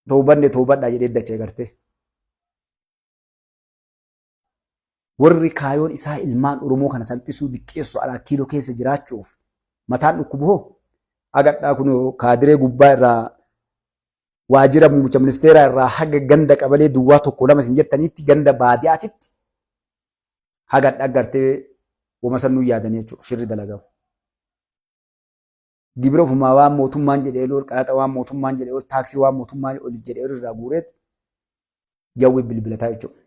toobanne toobadhaa jedhee dachee gartee. Warri kaayoon isaa ilmaan Oromoo kana salphisuu diqqeessu alaa kiiloo keessa jiraachuuf mataan dhukkubu hoo agadhaa kun kaadiree gubbaa irraa waajjira muummicha ministeeraa irraa haga ganda qabalee duwwaa tokko lama isin jettanitti ganda baadiyaatitti haga dhaggartee wama sannuu yaadanii jechuudha shirri dalagamu. Gibira ofumaa waan mootummaan jedhee ol qaraxa waan mootummaan jedhee ol taaksii waan mootummaan ol jedhee ol irraa guureet jawwee bilbilataa jechuudha.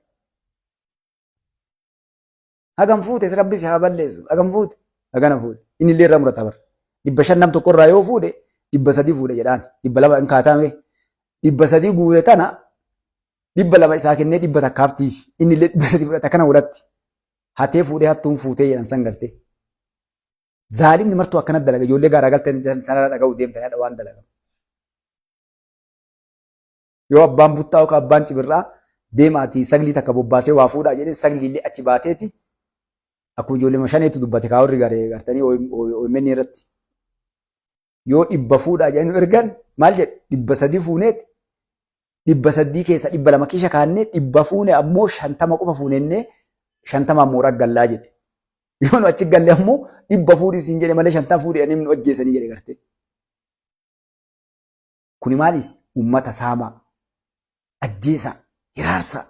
Hagam fuute rabbi si haa balleessu. Hagam fuute hagana fuute. Inni illee irraa murata bara. 500 nam tokko irraa yoo fuudhe 300 fuudhe jedhaan. 200 hin kaatame. 300 guure tana 200 isaa kennee dhibba takkaaftiif. Inni illee 300 fudhata kana godhatti. Hatee fuudhee hattuun fuutee jedhan san gartee. Zaalimni martuu akkanatti dalaga. Ijoollee gaaraa galtee tanarra dhaga'uu deemtanii waan dalagamu. Yoo abbaan buttaa yookaan abbaan cibirraa deemaatii saglii takka bobbaasee waa fuudhaa jedhee sagliillee achi baateeti akkuma ijoollee shaneetu dubbate kaa warri garee gartanii OMN irratti. Yoo 100 fuudhaa jedhanii ergan maal jedhe 300 fuuneeti 300 keessa 200 kiisha kaannee 100 fuune ammoo 50 qofa fuunennee 50 ammoo raggallaa jedhe. Yoo nu achi galle ammoo 100 fuudhii siin jedhe malee 50 fuudhee nu ajjeesanii jedhe gartee. Kuni maaliif? Uummata saamaa, ajjeesaa, hiraarsaa,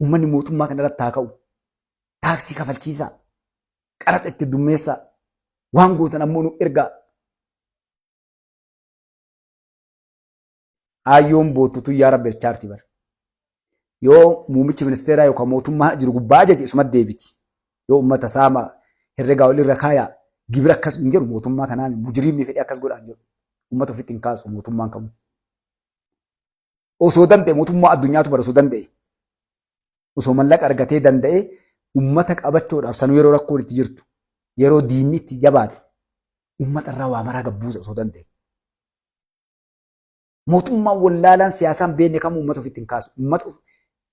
uummanni mootummaa kana irratti haa ka'u, taaksii kafalchiisaa, qaraxa itti dummeessaa, waan gootan ammoo nu ergaa. Aayyoon boottu tun yaa rabbi jechaarti bara. Yoo muummichi ministeeraa yookaan mootummaa jiru gubbaa ajaje isuma deebiti. Yoo uummata saamaa herregaa olirra kaayaa gibira akkas hin jedhu mootummaa kanaan mujiriimni fedhee akkas godhaan jedhu. Uummata ofitti hin kaasu mootummaan kamuu. Osoo danda'e mootummaa addunyaatu bara osoo danda'e. Osoo mallaqa argatee danda'e uummata qabachuudhaaf sanuu yeroo rakkoon itti jirtu yeroo diinni itti jabaate uummata irraa waa maraa gabbuusa osoo danda'e. Mootummaan wallaalaan siyaasaan beekne kamuu uummata ofitti hin kaasu. Uummata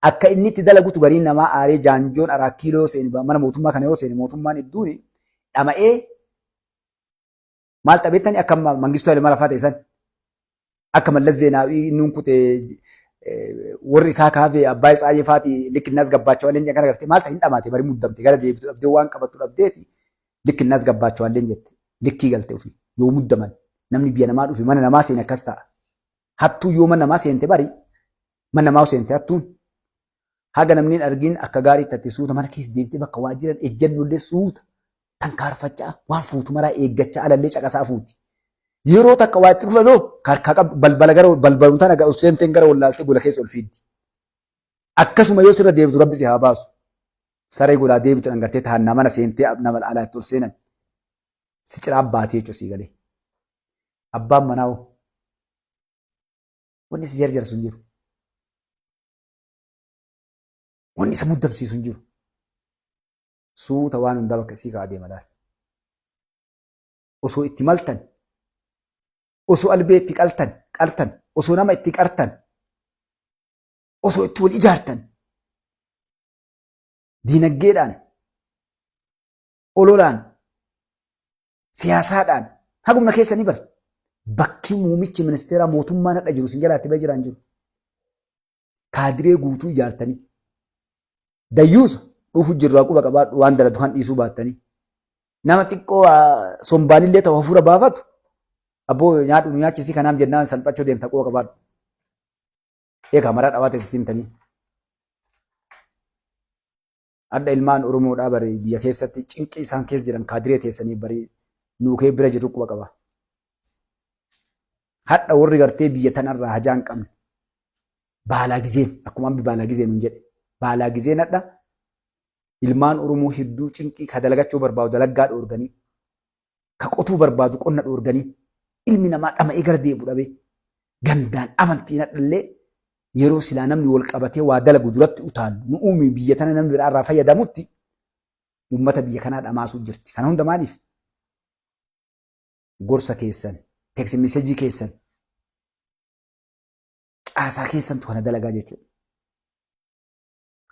akka inni itti dalagutu gariin namaa aaree jaanjoon araa kiiloo seene mana mootummaa kana yoo seene mootummaan hedduun dhama'ee maal tapheettani akka Mangistuu Hayilemaariyaam fa'aa ta'e san akka Mallas Zeenaawii inni kute warri isaa kaafee abbaa isaa faati likkinnaas gabbaachuu alleen kana gartee maal ta'e hin dhamaate bari muddamte gara deebitu dhabdee waan qabattu dhabdeeti likkinnaas gabbaachuu alleen jette likkii galte ofii yoo muddaman namni biyya namaa dhufe mana namaa seene akkas ta'a. Hattuu yoo mana namaa seente bari mana namaa seente hattuun haga namni hin argin akka gaariitti ati suuta mana keessa deemtee bakka waa jiran ejjennollee suuta tankaarfachaa waan fuutu maraa eeggachaa alallee caqasaa fuuti. Yeroo takka waa itti dhufanoo harkaa qabdu balbala gara balbalum tana ol seenteen gara wallaaltee gola keessa ol fiiddi. Akkasuma yoo sirra deebitu rabbi si haa baasu. Saree golaa deebitu dhangartee taannaa mana seentee nama alaa itti ol seenan. Si ciraa baatee jechuudha sii galee. Abbaan manaa hoo wanni si jarjarsu hin jiru. Wanni isa muddamsiisu hin jiru. Suuta waan hundaa bakka isii kaa'aa deema laal. Osoo itti maltan, osoo albee itti qaltan, qaltan, osoo nama itti qartan, osoo itti wal ijaartan, diinagdeedhaan, ololaan, siyaasaadhaan, hagumna keessanii bar. Bakki muumichi ministeeraa mootummaan hadha jiru isin jalaatti ba'ee jiraan jiru. Kaadiree guutuu ijaartanii. Dayyuusa dhufu jirraa quba qabaadhu waan dalatu kan dhiisuu baattanii. Nama xiqqoo sombaanillee ta'u hafuura baafatu abboo nyaadhu nu nyaachisii kanaaf jennaan salphachuu deemta quba qabaadhu. Eegaa maraa dhawaa ta'e sitti himtanii. Adda ilmaan Oromoodhaa bari biyya keessatti cinqii isaan keessa jiran kaadiree teessanii bari nuukee bira jiru quba qaba. Hadha warri gartee biyya tanarraa hajaa hin qabne baalaa gizeen akkuma ambi baalaa gizeen nun jedhe baalaa gizeen hadha ilmaan Oromoo hedduu cinqii ka dalagachuu barbaadu dalaggaa dhoorganii ka qotuu barbaadu qonna dhoorganii ilmi namaa dhama'ee gara deebi'u dhabee gandaan amantiin hadhallee yeroo silaa namni wal qabatee waa dalagu duratti utaalu nu uumi biyya tana namni biraa irraa fayyadamutti uummata biyya kanaa dhamaasuu jirti. Kana hunda maaliif? Gorsa keessan, text message keessan, Caasaa keessantu kana dalagaa jechuudha.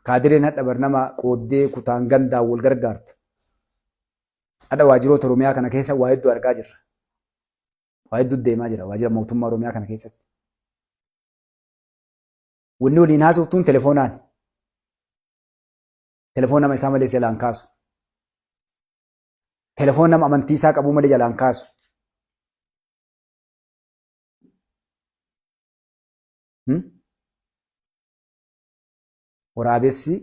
Kaadireen hadha bar nama qooddee kutaan gandaan wal gargaartu. Hadha waajiroota Oromiyaa kana keessa waa hedduu argaa jirra. Waa hedduu deemaa jira waajira mootummaa Oromiyaa kana keessatti. Wanni waliin haasoftuun telefoonaan. Telefoon nama isaa malee jalaan kaasu. Telefoon nama amantii isaa qabuu malee jalaan kaasu. Waraabessi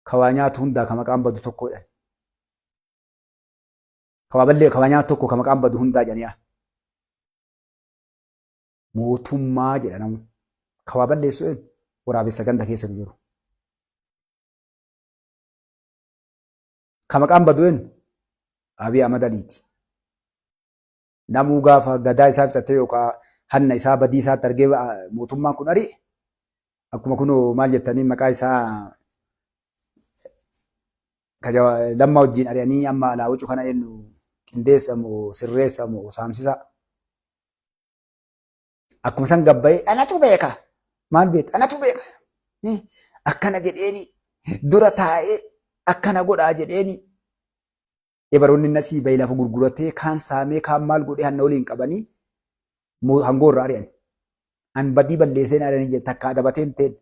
ka waa nyaatu hundaa ka maqaan badu tokko jedhan. Ka waa ballee ka waa nyaatu tokko ka maqaan badu hundaa jedhanii. Mootummaa jedha namu. Ka waa balleessu eenyu? Waraabessa ganda keessa nu jiru. Ka maqaan badu eenyu? Abiy Ahmad Aliiti. Namuu gaafa gadaa isaa fixatee yookaan hanna isaa badii isaatti argee mootummaan kun ari'e akkuma kunoo maal jettanii maqaa isaa lammaa wajjin ari'anii amma alaa wucu kana eenyu qindeessa moo sirreessa moo saamsisa. Akkuma san gabbayee anatu beeka maal beekta anatu beeka akkana jedheeni dura taa'ee akkana godhaa jedheeni Ebaroonni nasii bahe lafa gurguratee kaan saamee kaan maal godhee hanna waliin qabanii hangoo irraa ari'an. An badii balleesseen ari'anii jedhe takka adabatee hin ta'in.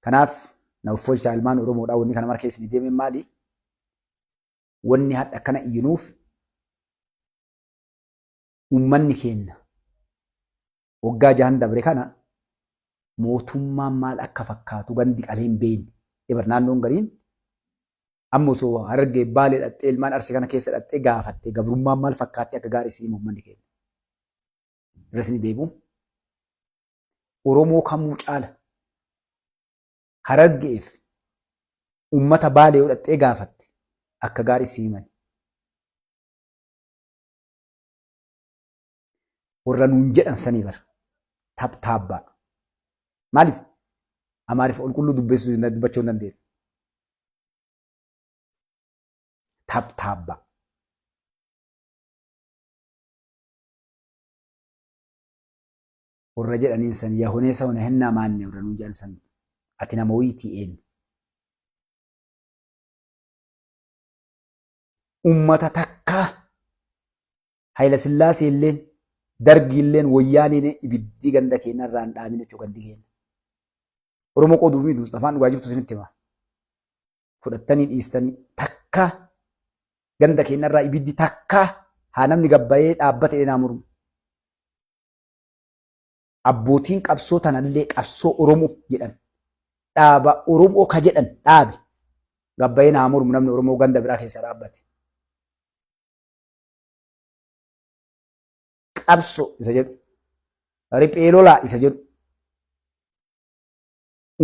Kanaaf na uffolchaa ilmaan Oromoodhaa wanni kana mara keessa ni deemeen maali? Wanni hadha akkana iyyinuuf uummanni keenya Waggaa jahan dabre kana mootummaan maal akka fakkaatu gandi qalee hin beekne. Ebar naannoon gariin amma osoo Harargee Baalee dhaxxee ilmaan Arsii kana keessa dhaxxee gaafatte gabrummaan maal fakkaatti akka gaarii sii hima uummanni keenya. Irra isin deebi'u. Oromoo kamuu caala Harargeef uummata Baalee yoo dhaxxee gaafatte akka gaarii sii himani. Warra nuun jedhan sanii bar. Taptaabbaa. Maaliif? Amaariif qulqulluu dubbisuu dubbachuu hin dandeenye. Taptaabbaa. Warra jedhaniin san yahonee sauna hennaa maanne warra nuun jedhan san ati nama wayiitii eenyu? Ummata takkaa Hayilasillaaseelleen, Dargiilleen, Woyyaaneen ibiddii ganda keenya irraa hin dhaamin jechuu gandi keenya. Oromoo qooduuf miti Mustafaan dhugaa jirtu isinitti hima. Fudhattanii dhiistanii takka ganda keenya irraa ibiddi takka haa namni gabbayee dhaabbate naa mormu. Abbootiin qabsoo tanallee qabsoo Oromoo jedhan dhaaba Oromoo ka jedhan dhaabe gabbayee naa mormu namni Oromoo ganda biraa keessa dhaabbate. Qabso isa jedhu, riphee lolaa isa jedhu,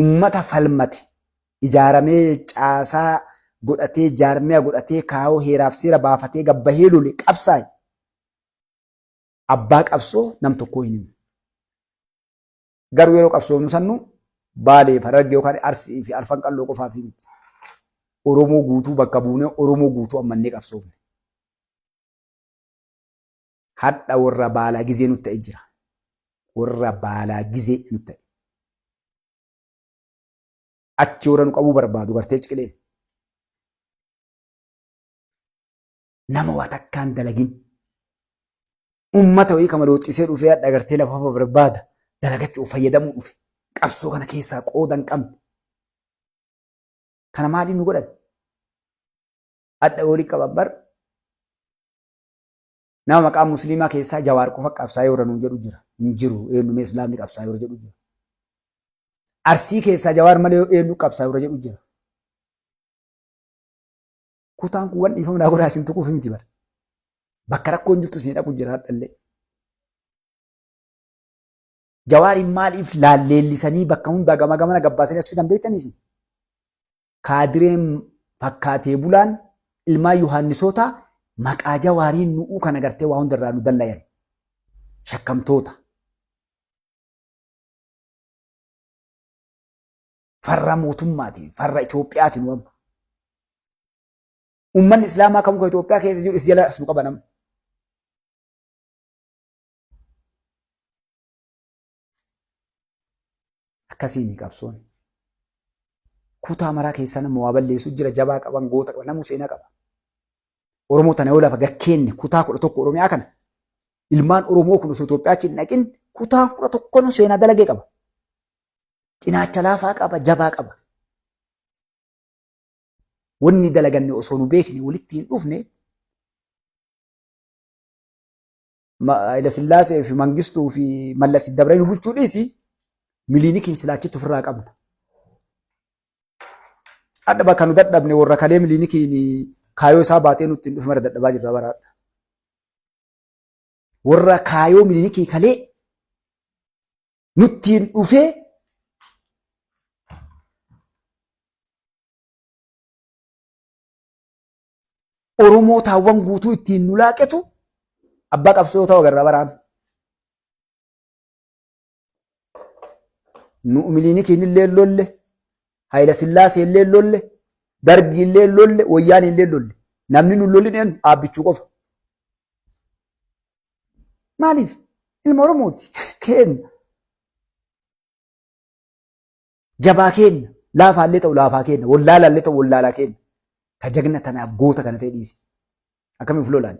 ummata falmate ijaaramee caasaa godhatee jaarmiya godhatee kaayoo heeraaf seera baafatee gabbahee lole qabsaa'e abbaa qabsoo nam tokkoo hin himu. Garuu yeroo qabsoofnu sannu Baalee fi Harargee yookaan Arsii fi Arfan Qalloo qofaaf miti. Oromoo guutuu bakka buunee Oromoo guutuu ammannee qabsoofne. Hadha warra baalaa gizee nutti ta'e jira. Warra baalaa gizee nutti ta'e. Achi warra nu qabuu barbaadu gartee ciqileen. Nama waa takkaan dalagin. Ummata wayii kama looxxisee dhufee hadha gartee lafa barbaada dalagachuuf fayyadamuu dhufe. Qabsoo kana keessaa qooda hin qabne. Kana maaliin nu godhan? Hadha olii qaban bar nama maqaa musliimaa keessaa Jawaar qofa qabsaa'ee warra nuun jedhu jira. Hin jiru eenyumee islaamni qabsaa'ee warra jedhu jira. Arsii keessaa Jawaar malee eenyu qabsaa'ee warra jedhu jira. Kutaan kun waan dhiifama naa godhaa isin tuquuf miti bara. Bakka rakkoon jirtu isin dhaqu jira hadhallee. Jawaariin maaliif laalleellisanii bakka hundaa gama gamana gabbaasanii as fidan beektanii isin? Kaadireen fakkaatee bulaan ilmaan Yohaannisootaa maqaa Jawaariin nu'uu kana gartee waa hundarraa nu dallayan. Shakkamtoota. Farra mootummaatiin, farra Itoophiyaatiin nu amma. Uummanni Islaamaa kamuu kan Itoophiyaa keessa jiru is jala as nu qaba nama. Akkasiin qabsoon. Kutaa maraa keessaa nama waa balleessu jira, jabaa qaban, goota qaban, namuu seenaa qaba. Oromoo tana yoo lafa gakkeenne kutaa 11 Oromiyaa kana ilmaan Oromoo kun osoo Itoophiyaa achi hin dhaqin kutaa 11 seenaa dalagee qaba. Cinaacha laafaa qaba, jabaa qaba. Wanni dalaganne osoo nu beekne walitti hin dhufne Haayila Sillaasee fi Mangistuu fi Mallas dabree nu bulchuu dhiisi Miliinikiin silaachitti ofirraa qabna. Hadha bakka nu dadhabne warra kalee Miliinikiin kaayoo isaa baatee nutti hin dhufe mara dadhabaa jirra baraadha. Warra kaayoo Miliinikii kalee nutti hin dhufee Oromoo taawwan guutuu ittiin nu laaqetu abbaa qabsoo ta'u agarra baraan. Nu Miliinikiin illee lolle, Hayila Sillaasee illee lolle, Dargii illee lolle, Wayyaanii illee lolle. Namni nu lollin eenyu? Aabbichuu qofa. Maaliif? Ilma Oromooti. Keenna. Jabaa keenna. Laafaallee ta'u laafaa keenna. Wallaalaallee ta'u wallaalaa keenna. Ka jagna tanaaf goota kana ta'e dhiisi. Akkamiin uf lolaan?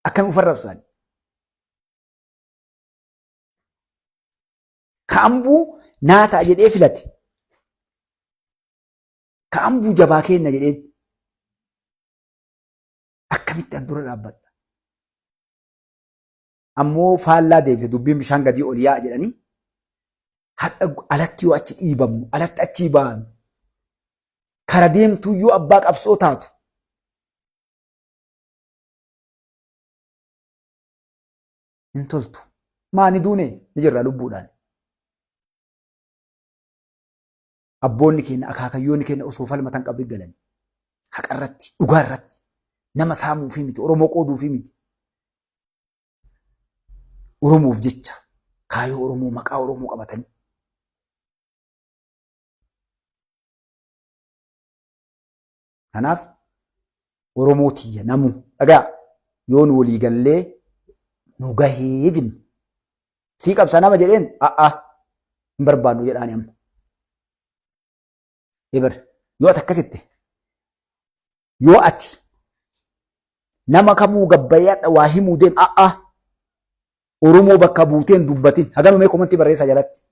Akkamiin uf arrabsaan? Ka ambuu naa ta'a jedhee filate. Ka ambuu jabaa keenna jedheen. Akkamitti an dura dhaabbadha? Ammoo faallaa deebite dubbiin bishaan gadii ol yaa'a jedhanii hadha alatti yoo achi dhiibamnu alatti achii baanu kara deemtuu yoo abbaa qabsoo taatu hin toltu. Maa ni duune ni jirra lubbuudhaan. Abboonni keenya akaakayyoonni keenya osoo falmatan qabri galan. Haqa irratti, dhugaa irratti, nama saamuufii miti, Oromoo qooduufii miti. Oromoof jecha kaayoo Oromoo maqaa Oromoo qabatanii. Kanaaf Oromoo tiyya namuu dhagaa yoo nu walii gallee nu gahee jennu. Sii qabsa nama jedheen a'a hin barbaannu jedhaani amma. Ebar yoo ati akkasitte yoo ati nama kamuu gabbayee hadha waa himuu deem a'a Oromoo bakka buuteen dubbatin haganumee komantii barreessaa jalatti.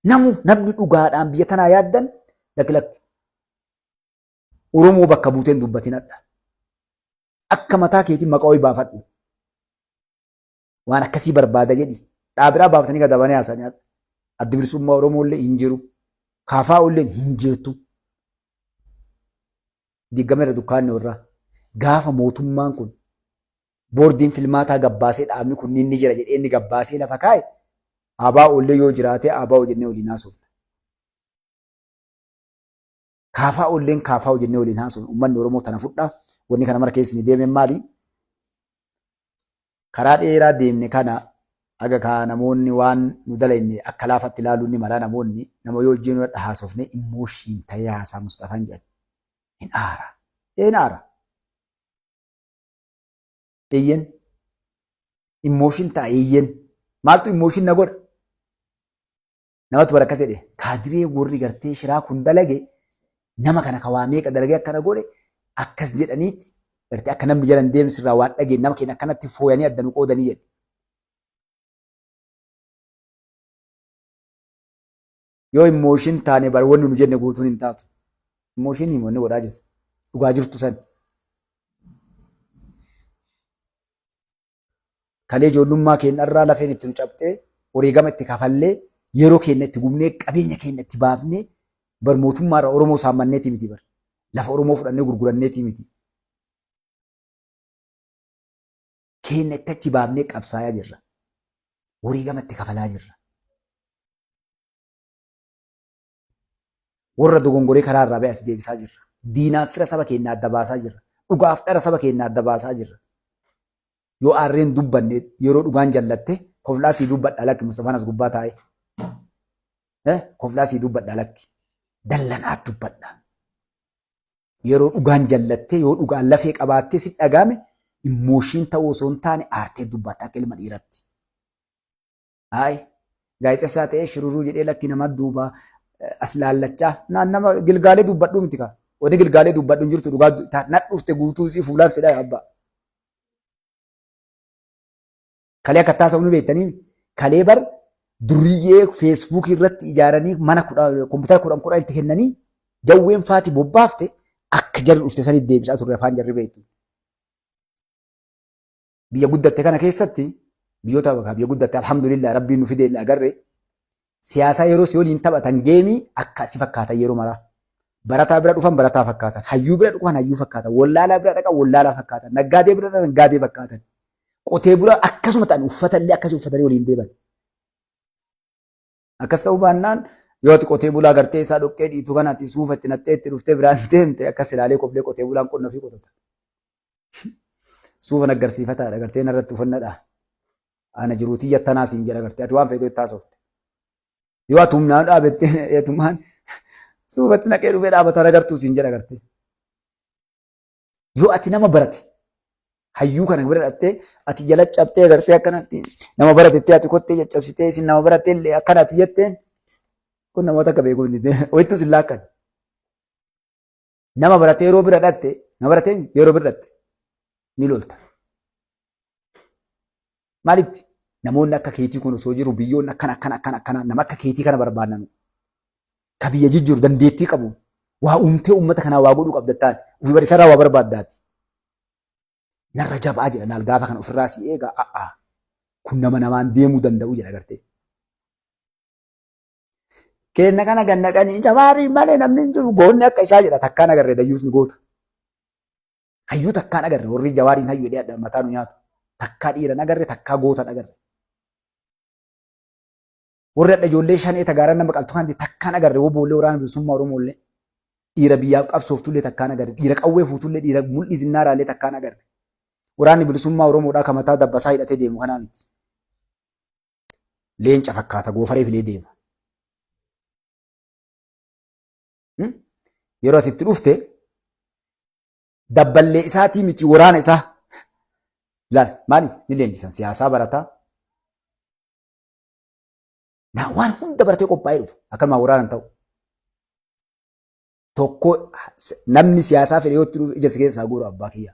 Namu namni dhugaadhaan biyya tanaa yaaddan lakki lakki. Oromoo bakka buuteen dubbatin hadha. Akka mataa keetiin maqaa wayii baafadhu. Waan akkasii barbaada jedhi. Dhaabiraa baafatanii gadabanii haasa'anii hadha. Addi bilisummaa Oromoo illee hin jiru. Kaafaa illee hin jirtu. Diiggameera dukkaanni warraa. Gaafa mootummaan kun boordiin filmaataa gabbaasee dhaabni kunniin ni jira jedhee inni gabbaasee lafa kaa'e ABO illee yoo jiraate ABO jennee waliin haasofna. KFO illeen KFO jennee waliin haasofna. Uummanni Oromoo tana fudhaa. Wanni kana mara keessa ni deemeen maali? Karaa dheeraa deemne kana aga kaa namoonni waan nu dalayne akka laafatti ilaaluun ni mala namoonni nama yoo wajjin haasofne immooshiin ta'ee haasaa Mustafaan jedhan. Hin aara. Hin aara. Eeyyen. Immooshin ta'a eeyyen. Maaltu immooshin na godha? Namatu bara akkas jedhe. Kaadiree warri gartee shiraa kun dalage nama kana ka waa meeqa dalagee akkana godhe akkas jedhaniiti gartee akka namni jala hin deemne sirraa waan dhageen nama keenya akkanatti fooyanii adda nu qoodanii jedhe. Yoo immooshin taane bar wanni nu jenne guutuun hin taatu. Immooshin himu wanni godhaa jiru. Dhugaa jirtu sani. Kalee ijoollummaa keenya irraa lafeen itti nu cabxee wareegama itti kafallee yeroo keenya itti gubnee qabeenya keenya itti baafnee bar mootummaa irraa Oromoo saammanneetii miti bar. Lafa Oromoo fudhannee gurguranneetii miti. Keenya itti achi baafnee qabsaayaa jirra. Wareegama itti kafalaa jirra. Warra dogongoree karaa irraa ba'e as deebisaa jirra. Diinaaf fira saba keenyaa adda baasaa jirra. Dhugaaf dhara saba keenyaa adda baasaa jirra. Yoo aarreen dubbanne yeroo dhugaan jallatte koflaa sii dubbadha lakki Mustafaan as gubbaa taa'ee. Koflaa sii dubbadha lakki. Dallanaa dubbadha. Yeroo dhugaan jallattee yoo dhugaan lafee qabaattee si dhagaame immooshiin ta'uu osoo hin taane aartee dubbatta akka ilma dhiiratti. Ayi. Gaazexessaa ta'ee shururuu jedhee lakki nama duuba as laallachaa naan nama gilgaalee dubbadhuu miti kaa. Wani gilgaalee dubbadhu hin jirtu dhugaa na dhufte guutuu si fuulaan si dhaya abbaa. Kalee akka taasa'u ni beektanii kalee bar durriyyee feesbuukii irratti ijaaranii mana kudha kompiitara kudhan kudhan itti kennanii jawween faati bobbaafte akka jarri dhufte sanitti deebisaa turre afaan jarri beektu. Biyya guddatte kana keessatti biyyoota biyya guddatte alhamdulillah rabbiin nu fide agarre siyaasaa yeroo si waliin taphatan geemii akka si fakkaatan yeroo maraa. Barataa bira dhufan barataa fakkaatan, hayyuu bira dhufan hayyuu fakkaatan, wallaalaa bira dhaqan wallaalaa fakkaatan, naggaadee bira dhaqan naggaadee fakkaatan. Qotee bulaa akkasuma ta'an uffata illee akkasii uffatanii waliin deeman. Akkas ta'uu baannaan yoo ati qotee bulaa gartee isaa dhoqqee dhiitu kana ati suufa itti naxxee itti dhuftee biraan deemte akkas ilaalee koflee qotee bulaan qonna ofii qotata. Suufa naggarsiifataadha gartee narratti uffannadha. Ana jiruutii yattanaa siin jedha gartee ati waan feetu itti haasofte. Yoo ati humnaan dhaabettee eetumaan suufatti naqee dhufee dhaabataan agartuu siin jedha gartee. Yoo ati nama barate hayyuu kana bira dhattee ati jala cabxee agartee akkanatti nama baratettee ati kottee caccabsitee isin nama barattee illee akkanatti jetteen kun namoota akka beekuu hin wayittuu sin laakkan. Nama baratee yeroo bira dhatte nama baratee yeroo bira dhatte ni lolta. Maalitti namoonni akka keetii kun osoo jiru biyyoonni akkana akkana akkana akkana nama akka keetii kana barbaadnan ka biyya jijjiiru dandeettii qabu waa uumtee uummata kanaa waa godhuu qabda ta'an ofii bariisarraa waa barbaaddaati. Narra jabaa jedha laal gaafa kana ofirraa si eega a'aa kun nama namaan deemuu danda'u jedha gartee. Keenna kana gannaqanii jabaarii malee namni hin jiru goonni akka isaa jedha takkaan agarre dayyuusni goota. Hayyuu takkaan agarre warri jawaariin hayyuu jedhee adda mataa nu nyaatu. Takkaa dhiiran agarre takkaa gootan agarre. Warri adda ijoollee shanee tagaaran nama qaltu kan takkaan agarre woo boollee waraana bilisummaa Oromoollee. Dhiira biyyaaf qabsooftullee takkaan agarre. Dhiira qawwee fuutullee dhiira mul'ii zinnaaraallee takkaan agarre. Waraanni bilisummaa Oromoodhaa kan mataa dabbasaa hidhatee deemu kanaa miti. Leenca fakkaata goofaree filee deema. Yeroo ati itti dhufte dabballee isaatii miti waraana isaa. Ilaal maaliif ni leenjisan siyaasaa barataa. Naa waan hunda baratee qophaa'ee dhufa akkanumaan waraana hin ta'u. Tokko namni siyaasaa fedhe yoo itti dhufe ija si keessaa guura abbaa kiyya.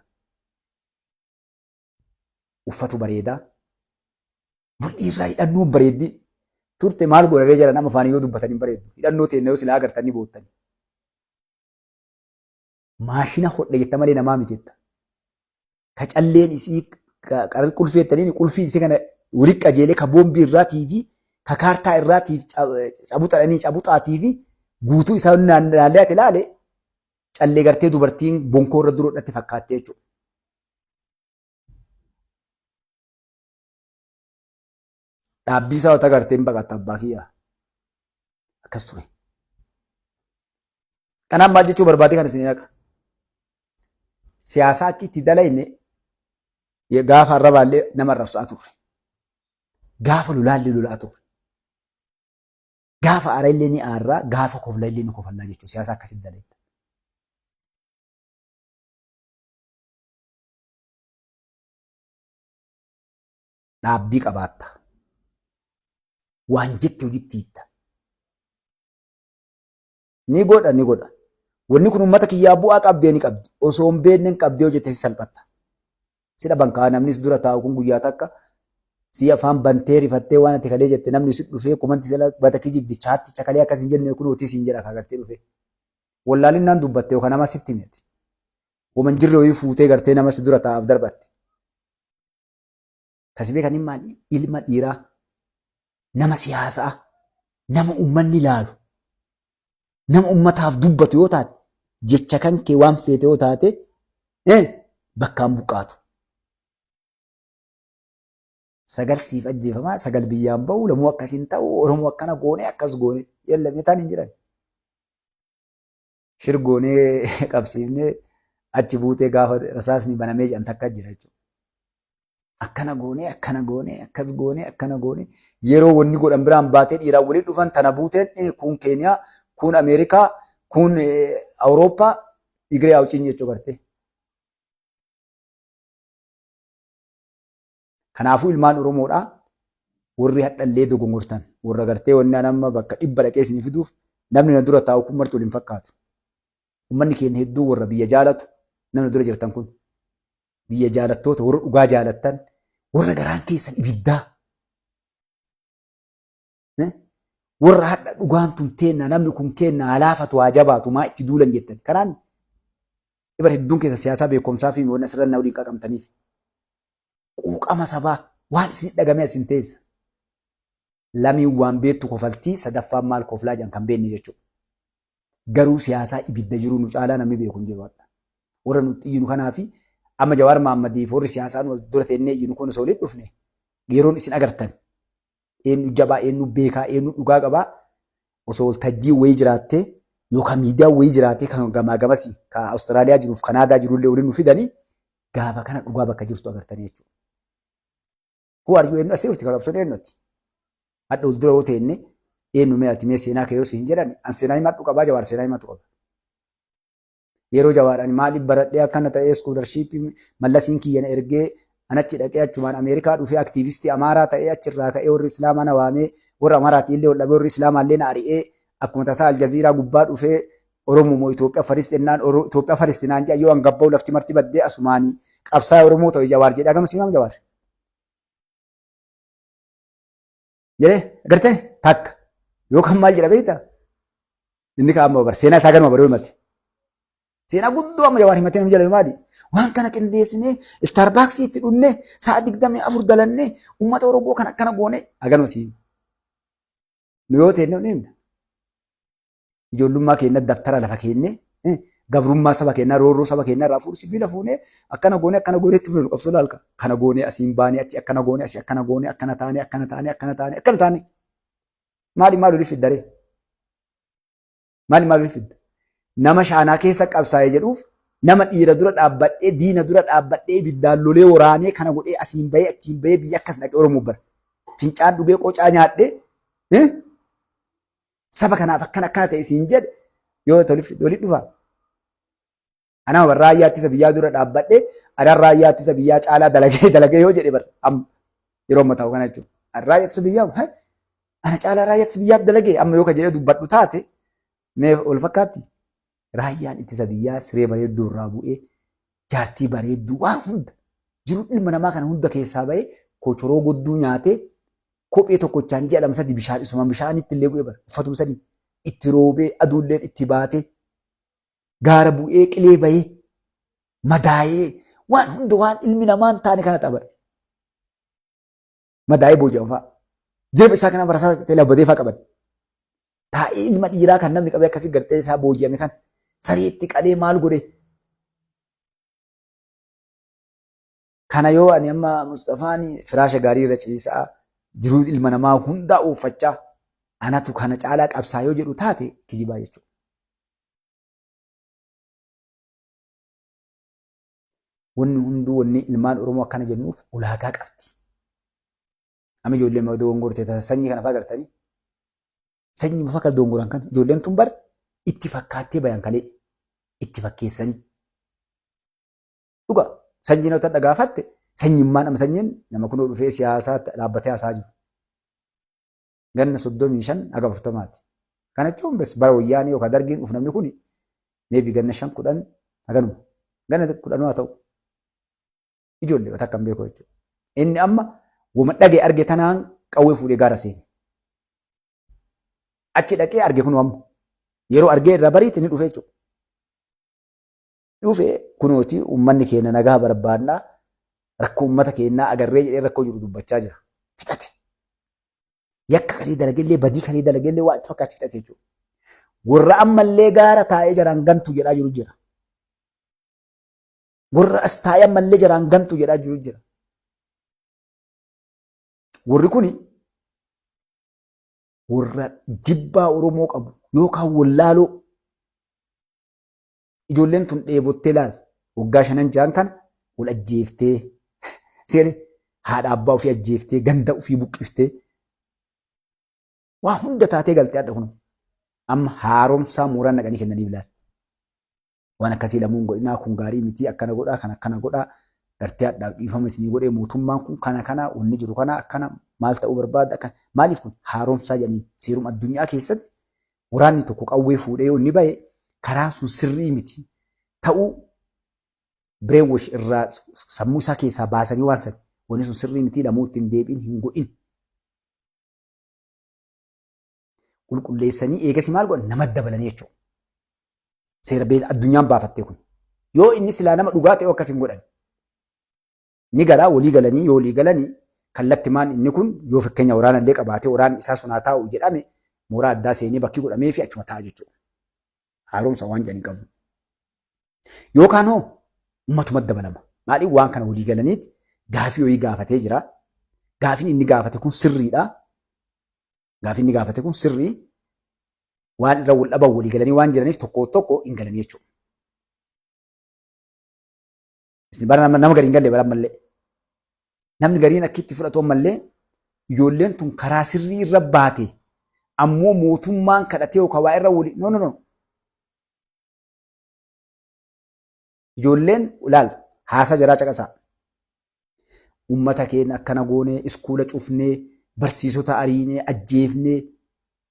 Uffatu bareedaa. Mul'ii irraa hidhannoon bareeddi. Turte maal godharee jala nama afaan yoo dubbatan hin bareeddu. Hidhannoo teenna yoo silaa agartan ni boottani. Maashina hodhe jetta malee namaa miti jetta. Ka calleen isii qarar qulfii jettaniin qulfii isii kana wali qajeelee ka boombii irraatii fi ka kaartaa irraatiif cabuxadhanii cabuxaatii fi guutuu isaa naallee ati ilaale callee gartee dubartiin bonkoo irra dura hodhatte fakkaattee jechuudha. Dhaabbii isaa wata gartee hin baqatta abbaa kiyyaa. Akkas ture. Kanaaf maal jechuu barbaade kan isin haqa. Siyaasaa akki itti dalayne gaafa arrabaallee nama arrabsaa turre. Gaafa lolaallee lolaa turre. Gaafa aara illee ni aarraa, gaafa kofla illee ni kofallaa jechuudha. Siyaasa akkasitti dalayta. Dhaabbii qabaatta. Waan jette hojitti hiitta. Ni godha ni godha. Wanni kun uummata kiyyaa bu'aa qabdee ni qabdi. Osoo hin beekne hin qabdee hojjette si salphatta. Si dhaban kaa namnis dura taa'u kun guyyaa takka si afaan bantee rifattee waan ati kalee jette namni si dhufee komanti sila bata kijibdi chaatti chakalee akkas hin jenne kun hootii siin jedha kaa gartee dhufee. Wallaalinnaan dubbatte yookaan nama sitti himeti. Woman jirre wayii fuutee gartee nama si dura taa'aaf darbatte. Kasi beekaniin maali? Ilma dhiiraa, nama siyaasaa, nama uummanni ilaalu, nama uummataaf dubbatu yoo taate, jecha kan kee waan feete yoo taate, bakkaan buqqaatu. Sagal siif ajjeefamaa, sagal biyyaan ba'u, lamuu akkas hin ta'u, Oromoo akkana goone, akkas goone, yalla taan hin jiran. Shir goonee qabsiifnee achi buutee gaafa rasaasni banamee jedhan takka jira jechuudha. Akkana goonee akkana goonee akkas goonee akkana goonee yeroo wanni godhan biraan baatee dhiiraan waliin dhufan tana buuteen kun Keeniyaa kun Ameerikaa kun Awurooppaa Igiree Awuciin jechuu gartee. Kanaafuu ilmaan Oromoodhaa Warri hadhallee dogongortan warra gartee wanni an amma bakka dhibba dhaqee isinii fiduuf namni na dura taa'u kun marti waliin fakkaatu. Uummanni keenya hedduu warra biyya jaalatu, namni dura jirtan kun biyya jaalattoota, warra dhugaa jaalattan, warra garaan keessan ibiddaa, warra hadha dhugaan tun teenna, namni kun keenna haa laafatu haa jabaatu maa itti duulan jettan. Kanaan ibar hedduun keessa siyaasaa beekumsaa fi wanni asirra na waliin qaqamtaniif quuqama sabaa waan isin dhagamee asin teessa. Lamiin waan beektu kofaltii, sadaffaan maal koflaa jedhan kan beekne jechuudha. Garuu siyaasaa ibidda jiru nu caalaa namni beeku hin jiru hadha. Warra nutti iyyinu kanaafi amma Jawaar Mahaammadiif warri siyaasaan wal dura teennee iyyinu kun osoo walitti dhufne yeroon isin agartan eenyu jabaa, eenyu beekaa, eenyu dhugaa qabaa, osoo waltajjii wayii jiraattee yookaan miidiyaan wayii jiraatee kan gamaa gamasii kan Awustiraaliyaa jiruuf Kanaadaa jirullee waliin nu fidanii gaafa kana dhugaa bakka jirtu agartanii jechuudha. Who are you, eenyu asii dhufti qabsoon eenyu ati? Hadha ol dura yoo teenne eenyu mee ati, mee seenaa kee yoo siin jedhan, an seenaa himadhu qabaa, Jawaar seenaa himatu qaba. Yeroo Jawaar ani maaliif baradhee akkana ta'ee, scholarshippii Mallasiin kiyya na ergee an achi dhaqee, achumaan Ameerikaa dhufee, activistii Amaaraa ta'ee, achirraa ka'ee warri Islaamaa na waamee, warra Amaaraatii illee ol dhabee, warri Islaamaa illee na ari'ee, akkuma tasaa Aljaziiraa gubbaa dhufee Oromoo moo Itoophiyaa first jennaan Itoophiyaa first naan jedha, yoo an gabba'u lafti marti baddee asumaanii qabsaa Oromoo ta'e Jawaar jedhee agama simaam Jawaar. Jedhee agartee takka yookaan maal jedha beektaa? Inni kaan amma bar seenaa isaa ganuma baruu himate. Seenaa guddoo amma Jawaar himatee namni jedhame maali? Waan kana qindeessinee Starbucksii itti dhunnee sa'a 24 dalannee uummata Oromoo kan akkana goone haganuma siin. Nu yoo ta'e ni himna. Ijoollummaa keenya dabtara lafa keenne gabrummaa saba keenyaa, roorroo saba keenyaa irraa fuudhu sibiila fuunee akkana goone, akkana goone itti fuudhu qabsoo laalka. Kana goone asiin baanee achi akkana goone, asii akkana goone, akkana taane, akkana taane, akkana taane, akkana taane. Maali maal olii fiddaree? Maali maal olii fidda? Nama shaanaa keessa qabsaa'ee jedhuuf nama dhiira dura dhaabbadhee, diina dura dhaabbadhee, ibiddaan lolee, waraanee, kana godhee, asiin bahee achiin bahee, biyya akkas dhaqee, Oromoo bara. Fincaan dhugee qocaa nyaadhee saba kanaaf akkana akkana ta'e siin jedhe yoo walitti dhufa. Anama bar raayyaa ittisa biyyaa dura dhaabbadhee anaan raayyaa ittisa biyyaa caalaa dalagee dalagee yoo jedhe bar amma yeroo amma ta'u kana jechuudha. An raayyaa ittisa biyyaa ana caalaa raayyaa ittisa biyyaa dalagee amma yoo ka jedhee dubbadhu taate mee wal fakkaatti? Raayyaan ittisa biyyaa siree bareedduu irraa bu'ee, jaartii bareedduu, waan hunda jiruu ilma namaa kana hunda keessaa bahee, kochoroo godduu nyaatee, kophee tokkochaan ji'a lama sadi bishaan isumaan bishaanitti illee bu'ee bara uffatuma sadii itti roobee, aduulleen itti baatee, gaara bu'ee, qilee bahee, madaayee, waan hunda waan ilmi namaa hin taane kana tapha. Madaayee booji'an fa'a. Jirma isaa kana barasaa ta'e labbadee fa'a qaban. Taa'ee ilma dhiiraa kan namni qabee akkasii gartee isaa booji'ame kan sareetti qalee maal godhe. Kana yoo ani amma Mustafaan firaasha gaarii irra ciisaa, jiruu ilma namaa hundaa ooffachaa, anatu kana caalaa qabsaa yoo jedhu taate kijibaa jechuudha. Wanni hunduu wanni ilmaan Oromoo akkana jennuuf ulaagaa qabdi. Amma ijoolleen ma dogongorte tasa sanyii kana fa'aa gartanii sanyii mafa kan dogongoran kana ijoolleen tun bar itti fakkaattee bayan kalee itti fakkeessanii. Dhuga sanyii nama dhagaafatte sanyummaan amma sanyiin nama kunoo dhufee siyaasaa dhaabbatee haasaa jiru. Ganna 35 haga 40ti. Kana jechuun bes bara wayyaanee yookaan dargiin dhufu namni kuni maybe ganna 5 10 haganuma. Ganna 10 haa ta'u. Ijoollee takka hin beeku jechuudha. Inni amma wama dhage arge tanaan qawwee fuudhee gaara seene. Achi dhaqee arge kunoo amma. Yeroo argee irraa bariite ni dhufe jechuudha. Dhufe kunooti uummanni keenya nagaa barbaannaa, rakkoo uummata keenyaa agarree jedhee rakkoo jiru dubbachaa jira. Fixate. Yakka kalee dalagellee, badii kalee dalagellee waa itti fakkaatti fixate jechuudha. Warra ammallee gaara taa'ee jaraan gantu jedhaa jiru jira. Warra as taa'ee ammallee jaraan gantu jedhaa jiru jira. Warri kuni warra jibbaa Oromoo qabu yookaan wallaaloo. Ijoolleen tun dheebottee laal waggaa shanan ja'an kana wal ajjeeftee seeni haadha abbaa ofii ajjeeftee, ganda ofii buqqiftee, waa hunda taatee galtee adda kun amma haaromsaa mooraan naqanii kennanii bilaal. Waan akkasii lamuun godhinaa, kun gaarii miti, akkana godhaa, kan akkana godhaa Gartee hadhaaf dhiifama isinii godhee, mootummaan kun kana kana wanni jiru kana akkana maal ta'uu barbaada, akkana maaliif kun haaromsaa jedhanii. Seeruma addunyaa keessatti waraanni tokko qawwee fuudhee yoo inni bahe karaan sun sirrii miti ta'uu brainwash irraa sammuu isaa keessaa baasanii waan san wanni sun sirrii miti, lamuu ittiin deebiin hin godhin. Qulqulleessanii eegasi maal godhan, nama dabalanii jechuudha. Seera beela addunyaan baafattee kun. Yoo inni silaa nama dhugaa ta'e akkas hin godhan. Ni galaa walii galanii, yoo walii galanii kallattimaan inni kun yoo fakkeenya waraana illee qabaatee waraanni isaa sun haa taa'u jedhame, mooraa addaa seenee bakki godhamee fi achuma taa'a jechuudha. Haaromsa waan jedhan hin qabu. Yookaan hoo uummatuma dabalama. Maaliif waan kana walii galaniiti gaafii wayii gaafatee jira. Gaafiin inni gaafate kun sirriidha. Gaafiin inni gaafate kun sirrii, waan irra wal dhaban walii galanii waan jiraniif tokko tokko hin galanii jechuudha. Isin bara nama gadi hin galle bara ammallee. Namni gariin akka itti fudhatu ammallee ijoolleen tun karaa sirrii irra baate, ammoo mootummaan kadhatee yookaan waa irra walii, no, no, no. Ijoolleen ilaal, haasaa jaraa caqasaa. Uummata keenya akkana goonee, iskuula cufnee, barsiisota ariinee, ajjeefnee,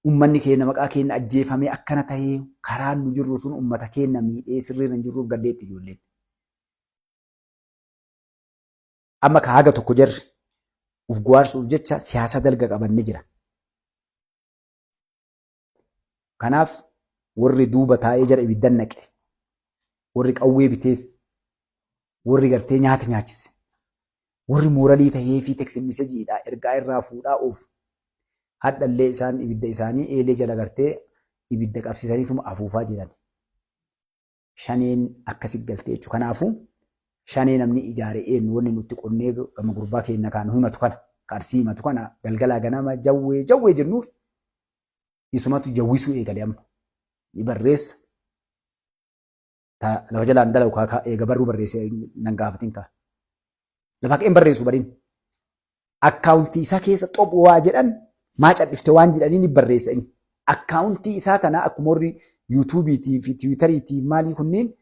uummanni keenya maqaa keenya ajjeefamee akkana tahee, karaan nu jirru sun uummata keenya miidhee sirriirra hin jirruuf gaddeetti ijoolleen. Amma ka haga tokko jarri uf guwaarsuuf jecha siyaasa dalga qaban ni jira. Kanaaf warri duuba taa'ee jara ibiddan naqe, warri qawwee biteef, warri gartee nyaata nyaachise, warri mooralii tahee fi text messageiidha ergaa irraa fuudhaa oofu. Hadhallee isaan ibidda isaanii eelee jala gartee ibidda qabsiisaniituma afuufaa jiran. Shaneen akkasi galtee jechuudha. Kanaafuu shanee namni ijaare eenyu? Wanni nutti qonnee gama gurbaa keenya kaan himatu kana, kaarsii himatu kana, galgalaa ganama jawwee jawwee jennuuf isumatu jawwisuu eegale amma. Ni barreessa. Ta lafa jalaan dalagu kaa eega barruu barreesse nan gaafatin kaa. Lafa ka'een barreessu bariin. Akkaawuntii isaa keessa xophu waa jedhan maa cadhifte waan jedhanii ni barreessa inni. Akkaawuntii isaa tana akkuma warri yuutuubiitii fi tiwiitariitii maalii kunniin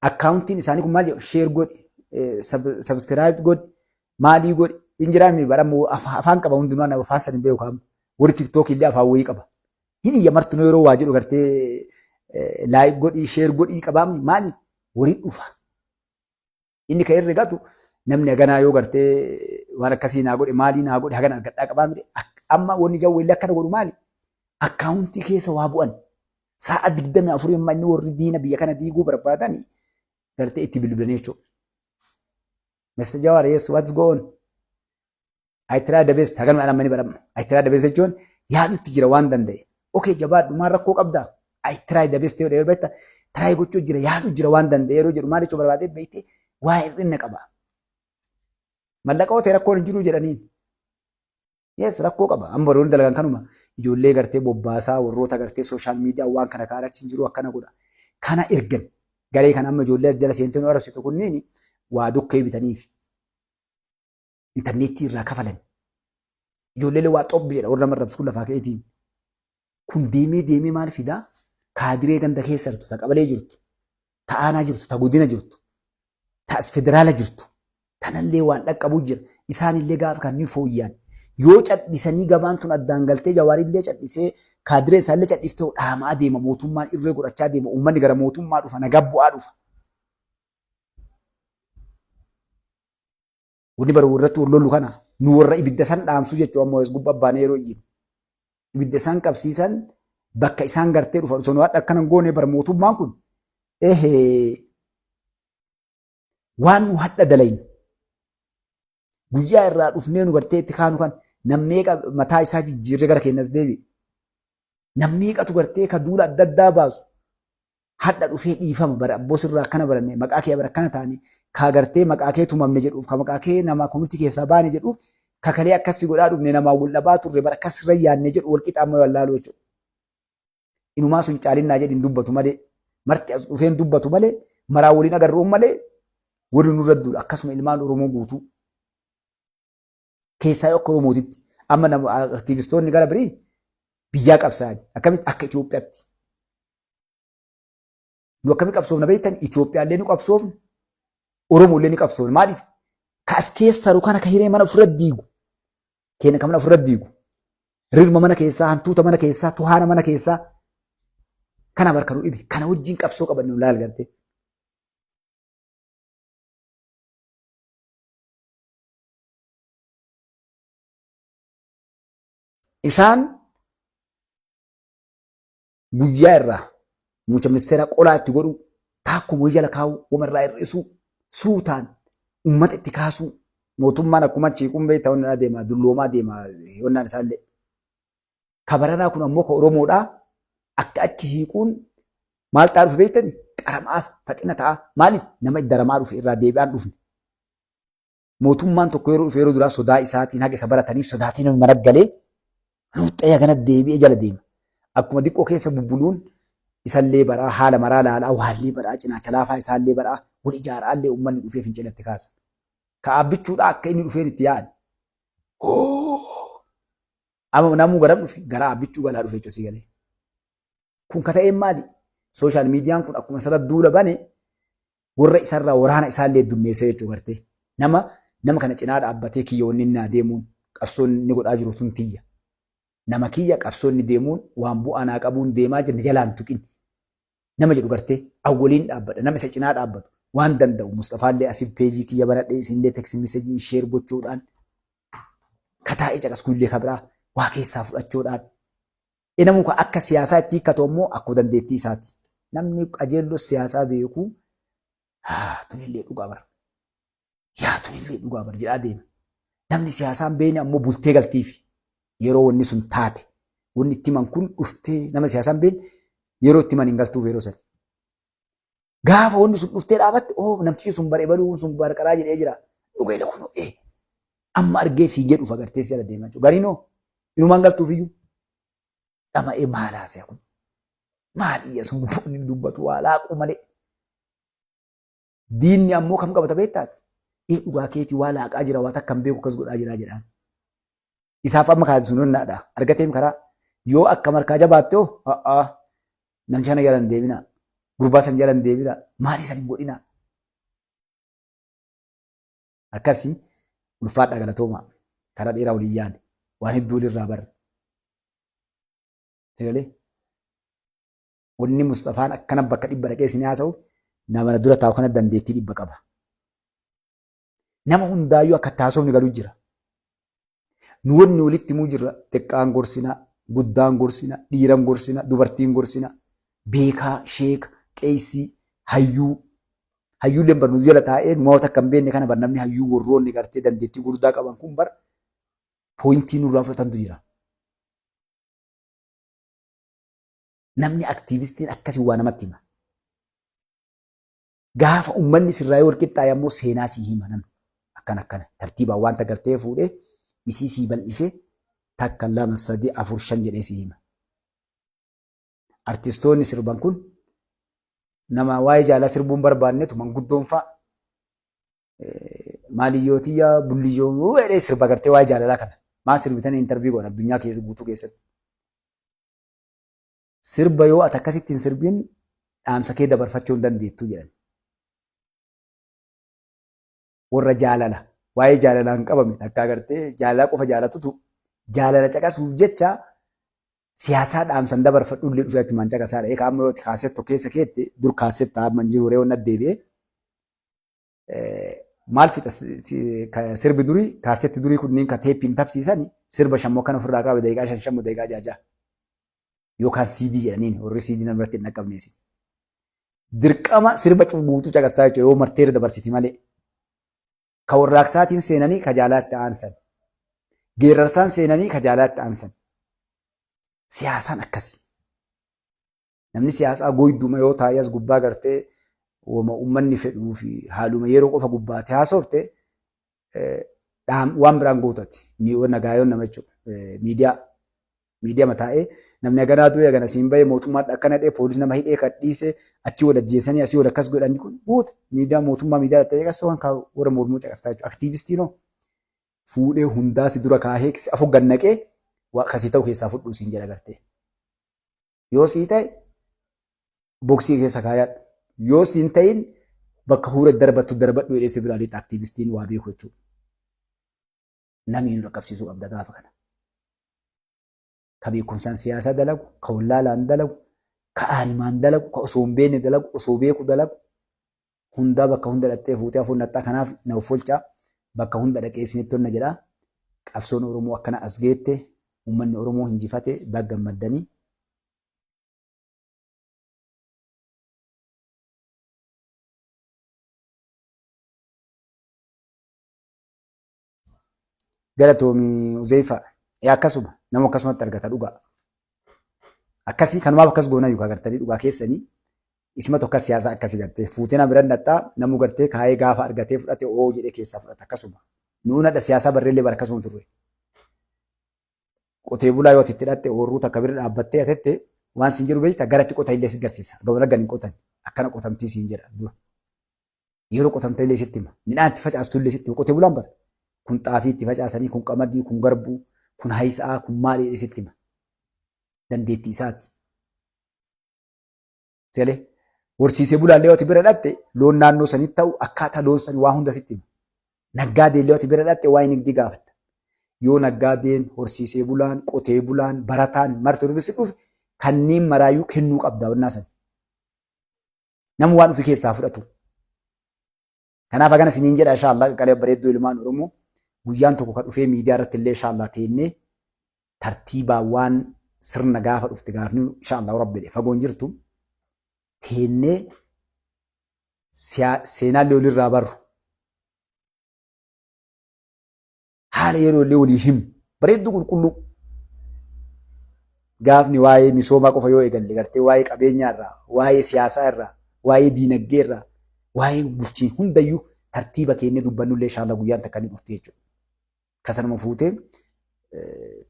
akkaawuntiin isaanii kun maal jedhu, share godhi, subscribe godhi, maalii godhi hin jiraami baramu afaan qaba hundinuu, ana afaan san hin beeku kaam. Warri tiktookii illee afaan wayii qaba. Hin iyya martinuu yeroo waa jedhu gartee like godhii, share godhii qabaamni maaliif waliin dhufa. Inni kan herregatu namni haganaa yoo gartee waan akkasii naa godhe, maalii naa godhe, hagana argadhaa qabaa miti. Amma wanni jawwee illee akkana godhu maali? Akkaawuntii keessa waa bu'an. Sa'a 24 amma inni warri diina biyya kana diiguu barbaadan gartee itti bilbilanii jechuudha. Mr. Jawar, yes, what's going on? I try the best. Haganuma amma ni barama. I try the best jechuun yaadutti jira waan danda'e. Okay, jabaadhu, maal rakkoo qabdaa? I try the best yoo beekta, try gochuu jira, yaadu jira waan danda'e yeroo jedhu maal jechuu barbaadee beekte, waa hir'ina qaba. Mallaqa otee rakkoon hin jiru jedhaniin. Yes, rakkoo qaba. Amma warroonni dalagan kanuma ijoollee gartee bobbaasaa, warroota gartee social media waan kana kaan achi hin jiru akkana godha. Kana ergan garee kana amma ijoollee as jala seentee nu arrabsitu kunniin waa dukkee bitaniif. Intarneetii irraa kafalan. Ijoollee waa xobbi jedha warra nama arrabsu kun lafaa ka'eetiin. Kun deemee deemee maal fidaa? Kaadiree ganda keessa jirtu, ta qabalee jirtu, ta aanaa jirtu, ta godina jirtu, ta as federaala jirtu. Tanallee waan dhaqqabu jira. Isaanillee gaafa kan ni fooyyaan. Yoo cadhisanii gabaan tun addaan galtee, Jawaarillee cadhisee, kaadiree isaallee cadhiftee dhaamaa deema, mootummaan irree godhachaa deema, uummanni gara mootummaa dhufa, nagaa bu'aa dhufa. Wanni bara irratti wal lollu kana nu warra ibidda san dhaamsu jechuudha, ammoo as gubbaa baanee yeroo iyyinu. Ibidda isaan qabsiisan bakka isaan gartee dhufan osoo nu hadha akkana goone bara mootummaan kun ehee waan nu hadha dalaynu guyyaa irraa dhufnee nu gartee itti kaanu kan nammeeqa mataa isaa jijjiirree gara keenyas deebi'e. Nammeeqatu gartee ka duula adda addaa baasu hadha dhufee dhiifama bara abboo sirraa akkana baranne, maqaa kee bara akkana taane, ka gartee maqaa kee tumamne jedhuuf, ka maqaa kee nama komitii keessaa baane jedhuuf, ka kalee akkas si godhaa dhufne, namaa wal dhabaa turre, bara akkas sirra yaanne jedhu wal qixa amma wallaaluu jechuudha. Inumaa sun caalinnaa jedhin dubbatu malee, marti as dhufeen dubbatu malee, maraa waliin agarruun malee, warri nurra duudha akkasuma ilmaan Oromoo guutuu keessaa akka Oromootitti amma nama aktiivistoonni gara birii biyyaa qabsaa'an akkamitti akka Itoophiyaatti. Nu akkamitti qabsoofna beektan? Itoophiyaallee ni qabsoofna, Oromollee ni qabsoofna. Maaliif? Ka as keessa kana ka hiree mana ofirra diigu. Keenya ka mana ofirra diigu. Rirma mana keessaa, hantuuta mana keessaa, tuhaana mana keessaa. Kana barka nu dhibe. Kana wajjin qabsoo qabannu laal gartee. Isaan guyyaa irraa muummicha ministeera qolaa itti godhuu, taakkuma wayii jala kaa'uu, wama irraa hir'isuu, suutaan uummata itti kaasuu, mootummaan akkuma achii qumbee ta'uun deema, dulloomaa deema honnaan isaallee. Ka baranaa kun ammoo ka Oromoodhaa akka achi hiiquun maal ta'aa dhufe beektani? Qaramaaf faxina ta'a. Maaliif? Nama itti daramaa dhufe irraa deebi'aan dhufne. Mootummaan tokko yeroo dhufe yeroo duraa sodaa isaatiin haga isa barataniif sodaatiin namni mana galee luuxxee hagana deebi'ee jala deema. Akkuma diqqoo keessa bubbuluun isallee baraa haala maraa laalaa waallee baraa cinaacha laafaa isaallee baraa wal ijaaraallee uummanni dhufee fincilatti kaasa. Ka abbichuudhaa akka inni dhufeen itti yaa'an. Amma namuu garam dhufe gara abbichuu galaa dhufe jechuudha si galee. Kun ka ta'een maali? Sooshaal miidiyaan kun akkuma isarra duula bane warra isarraa waraana isaallee heddummeessee jechuudha gartee. Nama nama kana cinaa dhaabbatee kiyya wanni inni naa deemuun qabsoon inni godhaa jiru tun tiyya. Nama kiyya qabsoon inni deemuun waan bu'aa naa qabuun deemaa jira jalaan tuqin. Nama jedhu gartee awwaliin dhaabbadha nama isa cinaa dhaabbatu waan danda'u Mustafaallee asii peejii kiyya banadhee isinillee teksi mesejii sheer gochuudhaan kataa'ee caqaskuillee kabiraa waa keessaa fudhachuudhaan Namuu ka akka siyaasaa itti hiikkatu ammoo akkuma dandeettii isaati. Namni qajeelloo siyaasaa beeku haa tunillee dhugaa bara. Yaa tunillee dhugaa bara jedhaa deema. Namni siyaasaa hin beekne ammoo bultee galtiifi yeroo wanni sun taate wanni itti himan kun dhuftee nama siyaasaa hin beekne yeroo itti himan hin galtuuf yeroo sana. Gaafa wanni sun dhuftee dhaabatte oo namtichi sun bare baluu sun barqaraa jedhee jira. Dhugeela kunoo ee amma argee fiigee dhufa gartee si jala deemaa jechuudha. Gariinoo inumaan galtuuf iyyuu dhama'ee maal haasaya kun maal iyya sun inni dubbatu waa laaquu malee. Diinni ammoo kam qabata beektaati? Ee dhugaa keetii waa laaqaa jira waa takka hin beeku akkas godhaa jira jedhaan. Isaaf amma kaati sun onnaadha. Argateem karaa yoo akka markaa jabaatte hoo a'aa namticha kana jala hin deeminaa. Gurbaa san jala hin deeminaa. Maal isan hin godhinaa. Akkasii ulfaadhaa galatoomaa. Karaa dheeraa waliin yaane. Waan hedduu walirraa barre. Sagalee. Wanni Musxafaan akkana bakka dhibba dhaqee isin haasa'uuf nama dura taa'u kana dandeettii dhibba qaba. Nama hundaayyuu akka taasofni galu jira. Nu wanni walitti himuu jirra xiqqaan gorsina, guddaan gorsina, dhiiran gorsina, dubartiin gorsina, beekaa, sheeka, qeessii, hayyuu. Hayyuulleen bar nu jala taa'ee nu akka hin beekne kana bar namni hayyuu warroonni gartee dandeettii gurguddaa qaban kun bar pooyintii nurraa fudhatantu jira. Namni aktiivistiin akkasii waa namatti hima. Gaafa ummanni sirraa yoo walqixxaaye ammoo seenaa sii hima namni. Akkana akkana tartiibaan wanta gartee fuudhee isii sii bal'isee takka lama sadi afur shan jedhee sii hima. Artistoonni sirban kun nama waa'ee jaalaa sirbuun barbaannetu manguddoon fa'a maaliyyoo tiyya bulliyyoo jedhee sirba gartee waa'ee jaalalaa kana. Maa sirbitan intarvii godhan addunyaa keessa guutuu keessatti. Sirba yoo ati akkasitti hin sirbin dhaamsa kee dabarfachuu hin dandeettu jedhan. Warra jaalala waa'ee jaalalaan qabame takkaa gartee jaalala qofa jaalatutu jaalala caqasuuf jecha siyaasaa dhaamsan dabarfadhu illee dhufee achumaan caqasaadha. Egaa amma yoo ati kaasetto keessa keette dur kaasetta amma hin jiru reewoon deebi'ee maal fixa sirbi durii kaasetti durii kunniin ka teeppiin tapsiisan sirba shammoo kan ofirraa qabe daqiiqaa shan shammoo daqiiqaa ja'a yookaan CD jedhaniin warri CD nama irratti hin dhaqqabneesi. Dirqama sirba cuf guutuu caqastaa jechuudha yoo marteera dabarsiti malee. Ka warraaqsaatiin seenanii ka jaalaatti aansan. Geerarsaan seenanii ka jaalaatti aansan. Siyaasaan akkasi. Namni siyaasaa goyduma yoo taa'ee as gubbaa gartee wama uummanni fedhuu fi haaluma yeroo qofa gubbaatti haasofte waan biraan guutati. Nagaayoon nama jechuudha. Miidiyaa. Miidiyaa taa'ee namni haganaa du'e hagana siin bahee mootummaan akkana dhee poolisii nama hidhee kan dhiise achii wal ajjeesanii asii wal akkas godhan kun guuta. Miidiyaa mootummaa miidiyaa irratti caqastu kan warra mormuu caqastaa jechuudha. Aktiivistiin hoo fuudhee hundaa si dura kaahee si afur gannaqee kasii ta'u keessaa fudhuu siin jedha gartee. Yoo sii ta'e boksii keessa kaayadhu. Yoo siin ta'in Bakka huura darbattu darbadhu jedhee si biraa lixa aktiivistiin waa beeku jechuudha. Namni nu dhaqqabsiisuu qabda gaafa kana. Ka beekumsaan siyaasaa dalagu, ka wallaalaan dalagu, ka aarimaan dalagu, ka osoo hin beekne dalagu, osoo beeku dalagu. Hundaa bakka hunda dhattee fuutee hafuun nattaa kanaaf na offolchaa bakka hunda dhaqee isinitti onna jedha. Qabsoon Oromoo akkana as geette uummanni Oromoo hinjifate baga gammaddanii. Galatoomi Uzeyfa. Ee akkasuma nama akkasumatti argata dhugaa. Akkasii kanumaaf akkas goona yookaan gartanii dhugaa keessanii isimatu akkas siyaasa akkasii gartee fuutee nama bira dhaqxaa namu gartee kaayee gaafa argatee fudhate oo jedhee keessaa fudhata akkasuma. Nuun hadha siyaasaa barreellee bara akkasuma turre. Qotee bulaa yoo ati itti hidhatte oorruu takka bira dhaabbattee atette waan siin jedhu beekta gara itti qotan illee si garsiisa. Gama raggan hin qotan akkana qotamtii siin jedha dura. Yeroo qotamte illee sitti hima. Midhaan itti facaastu illee sitti hima. Qotee bulaan bara. Kun xaafii itti facaasanii, kun qamadii, kun garbuu, kun hayisaa, kun maali jedhee sitti hima. Dandeettii isaati. Selee horsiisee bulaallee yoo ati bira dhatte loon naannoo sanitti ta'u akkaataa loon sanii waa hunda sitti hima. Naggaadee illee yoo ati bira dhatte waa'ee nigdii gaafatta. Yoo naggaadeen, horsiisee bulaan, qotee bulaan, barataan marti si dhufe kanneen maraayyuu kennuu qabda wannaa sana. Nama waan ofii keessaa fudhatu. Kanaaf hagana isiniin jedha inshallah qaqqalee bareedduu ilmaan Oromoo guyyaan tokko ka dhufee miidiyaa irratti illee inshallah teennee tartiibaa waan sirna gaafa dhufte gaafni inshallah rabbi jedhe fagoon jirtu teennee seenaallee walirraa barru haala yeroo illee walii himu bareedduu qulqulluu gaafni waa'ee misoomaa qofa yoo eegalle gartee waa'ee qabeenyaa irraa waa'ee siyaasaa irraa waa'ee diinagdee irraa waa'ee bulchiin hundayyuu tartiiba keennee dubbannullee inshallah guyyaan takka ni dhufti jechuudha. Kasanuma fuutee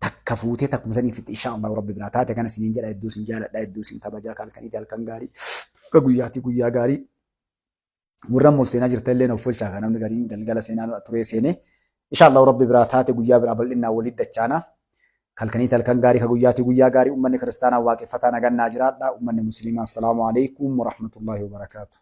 takka fuutee takkuma sanii fixi inshallah rabbi biraa taate kana isiniin jedha hedduu isin jaaladha hedduu isin kabajaa halkaniiti halkan gaarii akka guyyaatii guyyaa gaarii warra mol seenaa jirta illee of folchaa kan namni gariin galgala seenaa turee seenee inshallah rabbi biraa taate guyyaa biraa bal'innaa walitti dachaana. Halkaniiti halkan gaarii ka guyyaatii guyyaa gaarii ummanni kiristaanaa waaqeffataa nagannaa jiraadha ummanni musliimaa assalaamu alaikum warahmatullaahi wabarakaatu.